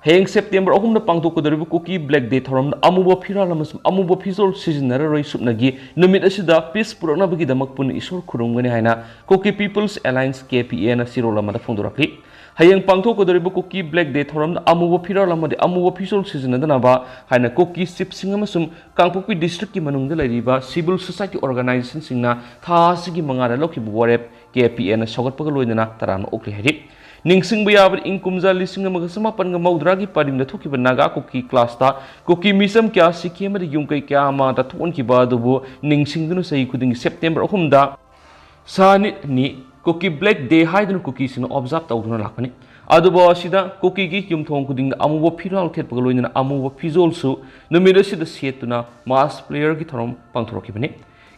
ꯍꯌꯦꯡ ꯁꯦꯞꯇꯦꯝꯕꯔ ꯑꯍꯨꯝꯗ ꯄꯥꯡꯊꯣꯛꯀꯗꯧꯔꯤꯕ ꯀꯨꯀꯤ ꯕ꯭ꯂꯦꯛ ꯗꯦ ꯊꯧꯔꯝꯗ ꯑꯃꯨꯕ ꯐꯤꯔꯥꯜ ꯑꯃꯁꯨꯡ ꯑꯃꯨꯕ ꯐꯤꯖꯣꯜ ꯁꯤꯖꯤꯟꯅꯔꯔꯣꯏ꯫ ꯁꯨꯞꯅꯒꯤ ꯅꯨꯃꯤꯠ ꯑꯁꯤꯗ ꯄꯤꯁ ꯄꯨꯔꯛꯅꯕꯒꯤꯗꯃꯛ ꯄꯨꯟꯅ ꯏꯁꯣꯔ ꯈꯨꯔꯨꯝꯒꯅꯤ ꯍꯥꯏꯅ ꯀꯨꯀꯤ ꯄꯤꯄꯜꯁ ꯑꯦꯂꯥꯏꯟꯁ, ꯀꯦ ꯄꯤ ꯑꯦꯅ ꯆꯦꯔꯣꯜ ꯑꯃꯗ ꯐꯣꯡꯗꯣꯔꯛꯂꯤ꯫ ꯍꯌꯦꯡ ꯄꯥꯡꯊꯣꯛꯀꯗꯧꯔꯤꯕ ꯀꯨꯀꯤ ꯕ꯭ꯂꯦꯛ ꯗꯦ ꯊꯧꯔꯝꯗ ꯑꯃꯨꯕ ꯐꯤꯔꯥꯜ ꯑꯃꯗꯤ ꯑꯃꯨꯕ ꯐꯤꯖꯣꯜ ꯁꯤꯖꯤꯟꯅꯗꯅꯕ ꯍꯥꯏꯅ ꯀꯨꯀꯤ ꯆꯤꯐꯁꯤꯡ ꯑꯃꯁꯨꯡ ꯀꯥꯡꯄꯣꯛꯄꯤ ꯗꯤꯁꯇ꯭ꯔꯤꯛꯀꯤ ꯃꯅꯨꯡꯗ ꯂꯩꯔꯤꯕ ꯁꯤꯚꯤꯜ ꯁꯣꯁꯥꯏꯇꯤ ꯑꯣꯔꯒꯅꯥꯏꯖꯦꯁꯟꯁꯤꯡꯅ ꯊꯥ ꯑꯁꯤꯒꯤ ꯃꯉꯥꯗ ꯂꯧꯈꯤꯕ ꯋꯥꯔꯦꯞ ꯀꯦ ꯄꯤ ꯑꯦꯅ ꯁꯧꯒꯠꯄꯒ ꯂꯣꯏꯅꯅ ꯇꯔꯥꯝꯅ ꯑꯣꯛꯂꯤ ꯍꯥꯏꯔꯤ꯫ ꯅꯤꯡꯁꯤꯡꯕ ꯌꯥꯕꯗꯤ, ꯏꯪ ꯀꯨꯝꯖꯥ ꯂꯤꯁꯤꯡ ꯑꯃꯒ ꯆꯃꯥꯄꯟꯒ ꯃꯧꯗ꯭ꯔꯥꯒꯤ ꯄꯔꯤꯡꯗ ꯊꯣꯛꯈꯤꯕ ꯅꯥꯒꯥ ꯀꯨꯀꯤ ꯀ꯭ꯂꯥꯁꯇ ꯀꯨꯀꯤ ꯃꯤꯆꯝ ꯀꯌꯥ ꯁꯤꯈꯤ ꯑꯃꯗꯤ ꯌꯨꯝ ꯀꯩ ꯀꯌꯥ ꯑꯃꯗ ꯊꯣꯛꯍꯟꯈꯤꯕ ꯑꯗꯨꯕꯨ ꯅꯤꯡꯁꯤꯡꯗꯨꯅ ꯆꯍꯤ ꯈꯨꯗꯤꯡꯒꯤ ꯁꯦꯞꯇꯦꯝꯕꯔ ꯑꯍꯨꯝꯗ ꯁꯥꯅꯤꯠꯅꯤ ꯀꯨꯀꯤ ꯕ꯭ꯂꯦꯛ ꯗꯦ ꯍꯥꯏꯗꯨꯅ ꯀꯨꯀꯤꯁꯤꯡꯅ ꯑꯣꯕꯖꯥꯔꯕ ꯇꯧꯗꯨꯅ ꯂꯥꯛꯄꯅꯤ꯫ ꯑꯗꯨꯕꯨ ꯑꯁꯤꯗ ꯀꯨꯀꯤꯒꯤ ꯌꯨꯝꯊꯣꯡ ꯈꯨꯗꯤꯡꯗ ꯑꯃꯨꯕ ꯐꯤꯔꯥꯜ ꯊꯦꯠꯄꯒ ꯂꯣꯏꯅꯅ ꯑꯃꯨꯕ ꯐꯤꯖꯣꯜꯁꯨ ꯅꯨꯃꯤꯠ ꯑꯁꯤꯗ ꯁꯦꯠꯇꯨꯅ ꯃꯥꯁ ꯄ꯭ꯔꯦꯌꯔꯒꯤ ꯊꯧꯔꯝ ꯄꯥꯡꯊꯣꯔꯛꯈꯤꯕꯅꯤ꯫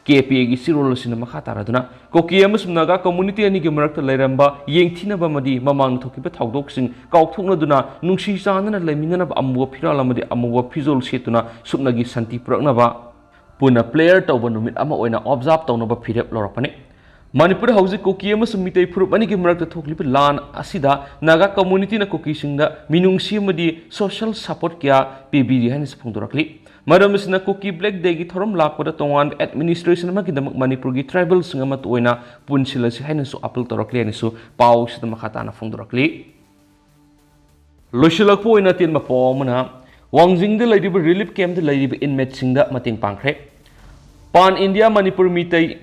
ꯀꯦ ꯄꯤ ꯑꯦꯒꯤ ꯆꯦꯔꯣꯜ ꯑꯁꯤꯅ ꯃꯈꯥ ꯇꯥꯔꯗꯨꯅ, ꯀꯨꯀꯤ ꯑꯃꯁꯨꯡ ꯅꯥꯒꯥ ꯀꯝꯃꯨꯅꯤꯇꯤ ꯑꯅꯤꯒꯤ ꯃꯔꯛꯇ ꯂꯩꯔꯝꯕ ꯌꯦꯡꯊꯤꯅꯕ ꯑꯃꯗꯤ ꯃꯃꯥꯡꯗ ꯊꯣꯛꯈꯤꯕ ꯊꯧꯗꯣꯛꯁꯤꯡ ꯀꯥꯎꯊꯣꯛꯅꯗꯨꯅ ꯅꯨꯡꯁꯤ ꯆꯥꯟꯅꯅ ꯂꯩꯃꯤꯟꯅꯅꯕ ꯑꯃꯨꯕ ꯐꯤꯔꯥꯜ ꯑꯃꯗꯤ ꯑꯃꯨꯕ ꯐꯤꯖꯣꯜ ꯁꯦꯠꯇꯨꯅ ꯁꯨꯞꯅꯒꯤ ꯁꯥꯟꯇꯤ ꯄꯨꯔꯛꯅꯕ ꯄꯨꯟꯅ ꯄ꯭ꯔꯦꯌꯔ ꯇꯧꯕ ꯅꯨꯃꯤꯠ ꯑꯃ ꯑꯣꯏꯅ ꯑꯣꯕꯖꯥꯔꯕ ꯇꯧꯅꯕ ꯐꯤꯔꯦꯞ ꯂꯧꯔꯛꯄꯅꯤ꯫ ꯃꯅꯤꯄꯨꯔꯗ ꯍꯧꯖꯤꯛ ꯀꯨꯀꯤ ꯑꯃꯁꯨꯡ ꯃꯤꯇꯩ ꯐꯨꯔꯨꯞ ꯑꯅꯤꯒꯤ ꯃꯔꯛꯇ ꯊꯣꯛꯂꯤꯕ ꯂꯥꯟ ꯑꯁꯤꯗ ꯅꯥꯒꯥ ꯀꯝꯃꯨꯅꯤꯇꯤꯅ ꯀꯨꯀꯤꯁꯤꯡꯗ ꯃꯤꯅꯨꯡꯁꯤ ꯑꯃꯗꯤ ꯁꯣꯁꯤꯌꯦꯜ ꯁꯄꯣꯔꯠ ꯀꯌꯥ ꯄꯤꯕꯤꯔꯤ ꯍꯥꯏꯅꯁꯨ ꯐꯣꯡꯗꯣꯔꯛꯂꯤ꯫ ꯃꯔꯝ ꯑꯁꯤꯅ ꯀꯨꯀꯤ ꯕ꯭ꯂꯦꯛ ꯗꯦꯒꯤ ꯊꯧꯔꯝ ꯂꯥꯛꯄꯗ ꯇꯣꯉꯥꯟꯕ ꯑꯦꯗꯃꯤꯅꯤꯁꯇ꯭ꯔꯦꯁꯟ ꯑꯃꯒꯤꯗꯃꯛ ꯃꯅꯤꯄꯨꯔꯒꯤ ꯇ꯭ꯔꯥꯏꯕꯦꯜꯁꯤꯡ ꯑꯃꯠꯇ ꯑꯣꯏꯅ ꯄꯨꯟꯁꯤꯜꯂꯁꯤ ꯍꯥꯏꯅꯁꯨ ꯑꯥꯄꯤꯜ ꯇꯧꯔꯛꯂꯤ ꯍꯥꯏꯅꯁꯨ ꯄꯥꯎ ꯑꯁꯤꯗ ꯃꯈꯥ ꯇꯥꯅ ꯐꯣꯡꯗꯣꯔꯛꯂꯤ꯫ ꯂꯣꯏꯁꯤꯜꯂꯛꯄ ꯑꯣꯏꯅ ꯑꯇꯦꯟꯕ ꯄꯥꯎ ꯑꯃꯅ, ꯋꯥꯡꯖꯤꯡꯗ ꯂꯩꯔꯤꯕ relief campꯇ ꯂꯩꯔꯤꯕ inmateꯁꯤꯡꯗ ꯃꯇꯦꯡ ꯄꯥꯡꯈ꯭ꯔꯦ꯫ Pan India Manipur Meitei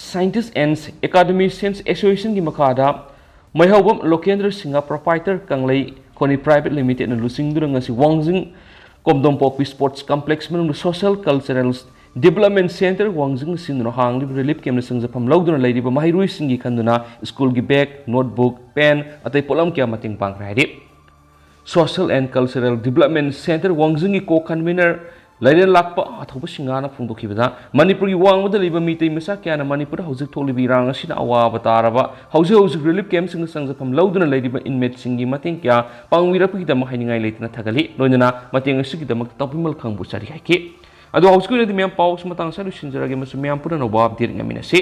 Scientists and Academicians Associationꯒꯤ ꯃꯈꯥꯗ ꯃꯩꯍꯧꯕꯝ ꯂꯣꯀꯦꯟꯗ꯭ꯔ ꯁꯤꯡꯍ, proprietor ꯀꯪꯂꯩ ꯈꯣꯅꯤ Private Limitedꯅ ꯂꯨꯆꯤꯡꯗꯨꯅ ꯉꯁꯤ ꯋꯥꯡꯖꯤꯡ ꯀꯣꯝꯗꯣꯝꯄꯣꯛꯄꯤ Sports Complex ꯃꯅꯨꯡꯗ Social Cultural Development Centre ꯋꯥꯡꯖꯤꯡ ꯑꯁꯤꯟꯗꯨꯅ ꯍꯥꯡꯂꯤꯕ relief campꯅ ꯆꯪꯖꯐꯝ ꯂꯧꯗꯨꯅ ꯂꯩꯔꯤꯕ ꯃꯍꯩꯔꯣꯏꯁꯤꯡꯒꯤ ꯈꯟꯗꯨꯅ schoolꯒꯤ bag, notebook, pen ꯑꯇꯩ ꯄꯣꯠꯂꯝ ꯀꯌꯥ ꯃꯇꯦꯡ ꯄꯥꯡꯈ꯭ꯔꯦ ꯍꯥꯏꯔꯤ꯫ Social and Cultural Development Centre ꯋꯥꯡꯖꯤꯡꯒꯤ co-convener ꯂꯥꯏꯔꯦꯟ ꯂꯥꯛꯄ ꯑꯊꯧꯕ ꯁꯤꯡꯍꯥꯅ ꯐꯣꯡꯗꯣꯛꯈꯤꯕꯗ, ꯃꯅꯤꯄꯨꯔꯒꯤ ꯋꯥꯡꯃꯗ ꯂꯩꯕ ꯃꯤꯇꯩ ꯃꯆꯥ ꯀꯌꯥꯅ ꯃꯅꯤꯄꯨꯔꯗ ꯍꯧꯖꯤꯛ ꯊꯣꯛꯂꯤꯕ ꯏꯔꯥꯡ ꯑꯁꯤꯅ ꯑꯋꯥꯕ ꯇꯥꯔꯕ ꯍꯧꯖꯤꯛ ꯍꯧꯖꯤꯛ relief campꯁꯤꯡꯗ ꯆꯪꯖꯐꯝ ꯂꯧꯗꯨꯅ ꯂꯩꯔꯤꯕ inmateꯁꯤꯡꯒꯤ ꯃꯇꯦꯡ ꯀꯌꯥ ꯄꯥꯡꯕꯤꯔꯛꯄꯒꯤꯗꯃꯛ ꯍꯥꯏꯅꯤꯡꯉꯥꯏ ꯂꯩꯇꯅ ꯊꯥꯒꯠꯂꯤ꯫ ꯂꯣꯏꯅꯅ ꯃꯇꯦꯡ ꯑꯁꯤꯒꯤꯗꯃꯛꯇ ꯇꯥꯎꯄꯤꯃꯜ ꯈꯪꯕꯨ ꯆꯥꯔꯤ ꯍꯥꯏꯈꯤ꯫ ꯑꯗꯣ ꯍꯧꯖꯤꯛꯀꯤ ꯑꯣꯏꯅꯗꯤ ꯃꯌꯥꯝ ꯄꯥꯎ ꯑꯁꯤ ꯃꯇꯥꯡ ꯑꯁꯤꯗ ꯂꯣꯏꯁꯤꯟꯖꯔꯒꯦ꯫ ꯃꯁꯤ ꯃꯌꯥꯝ ꯄꯨꯟꯅ ꯑꯅꯧꯕ update ꯉꯥꯏꯃꯤꯟꯅꯁꯤ꯫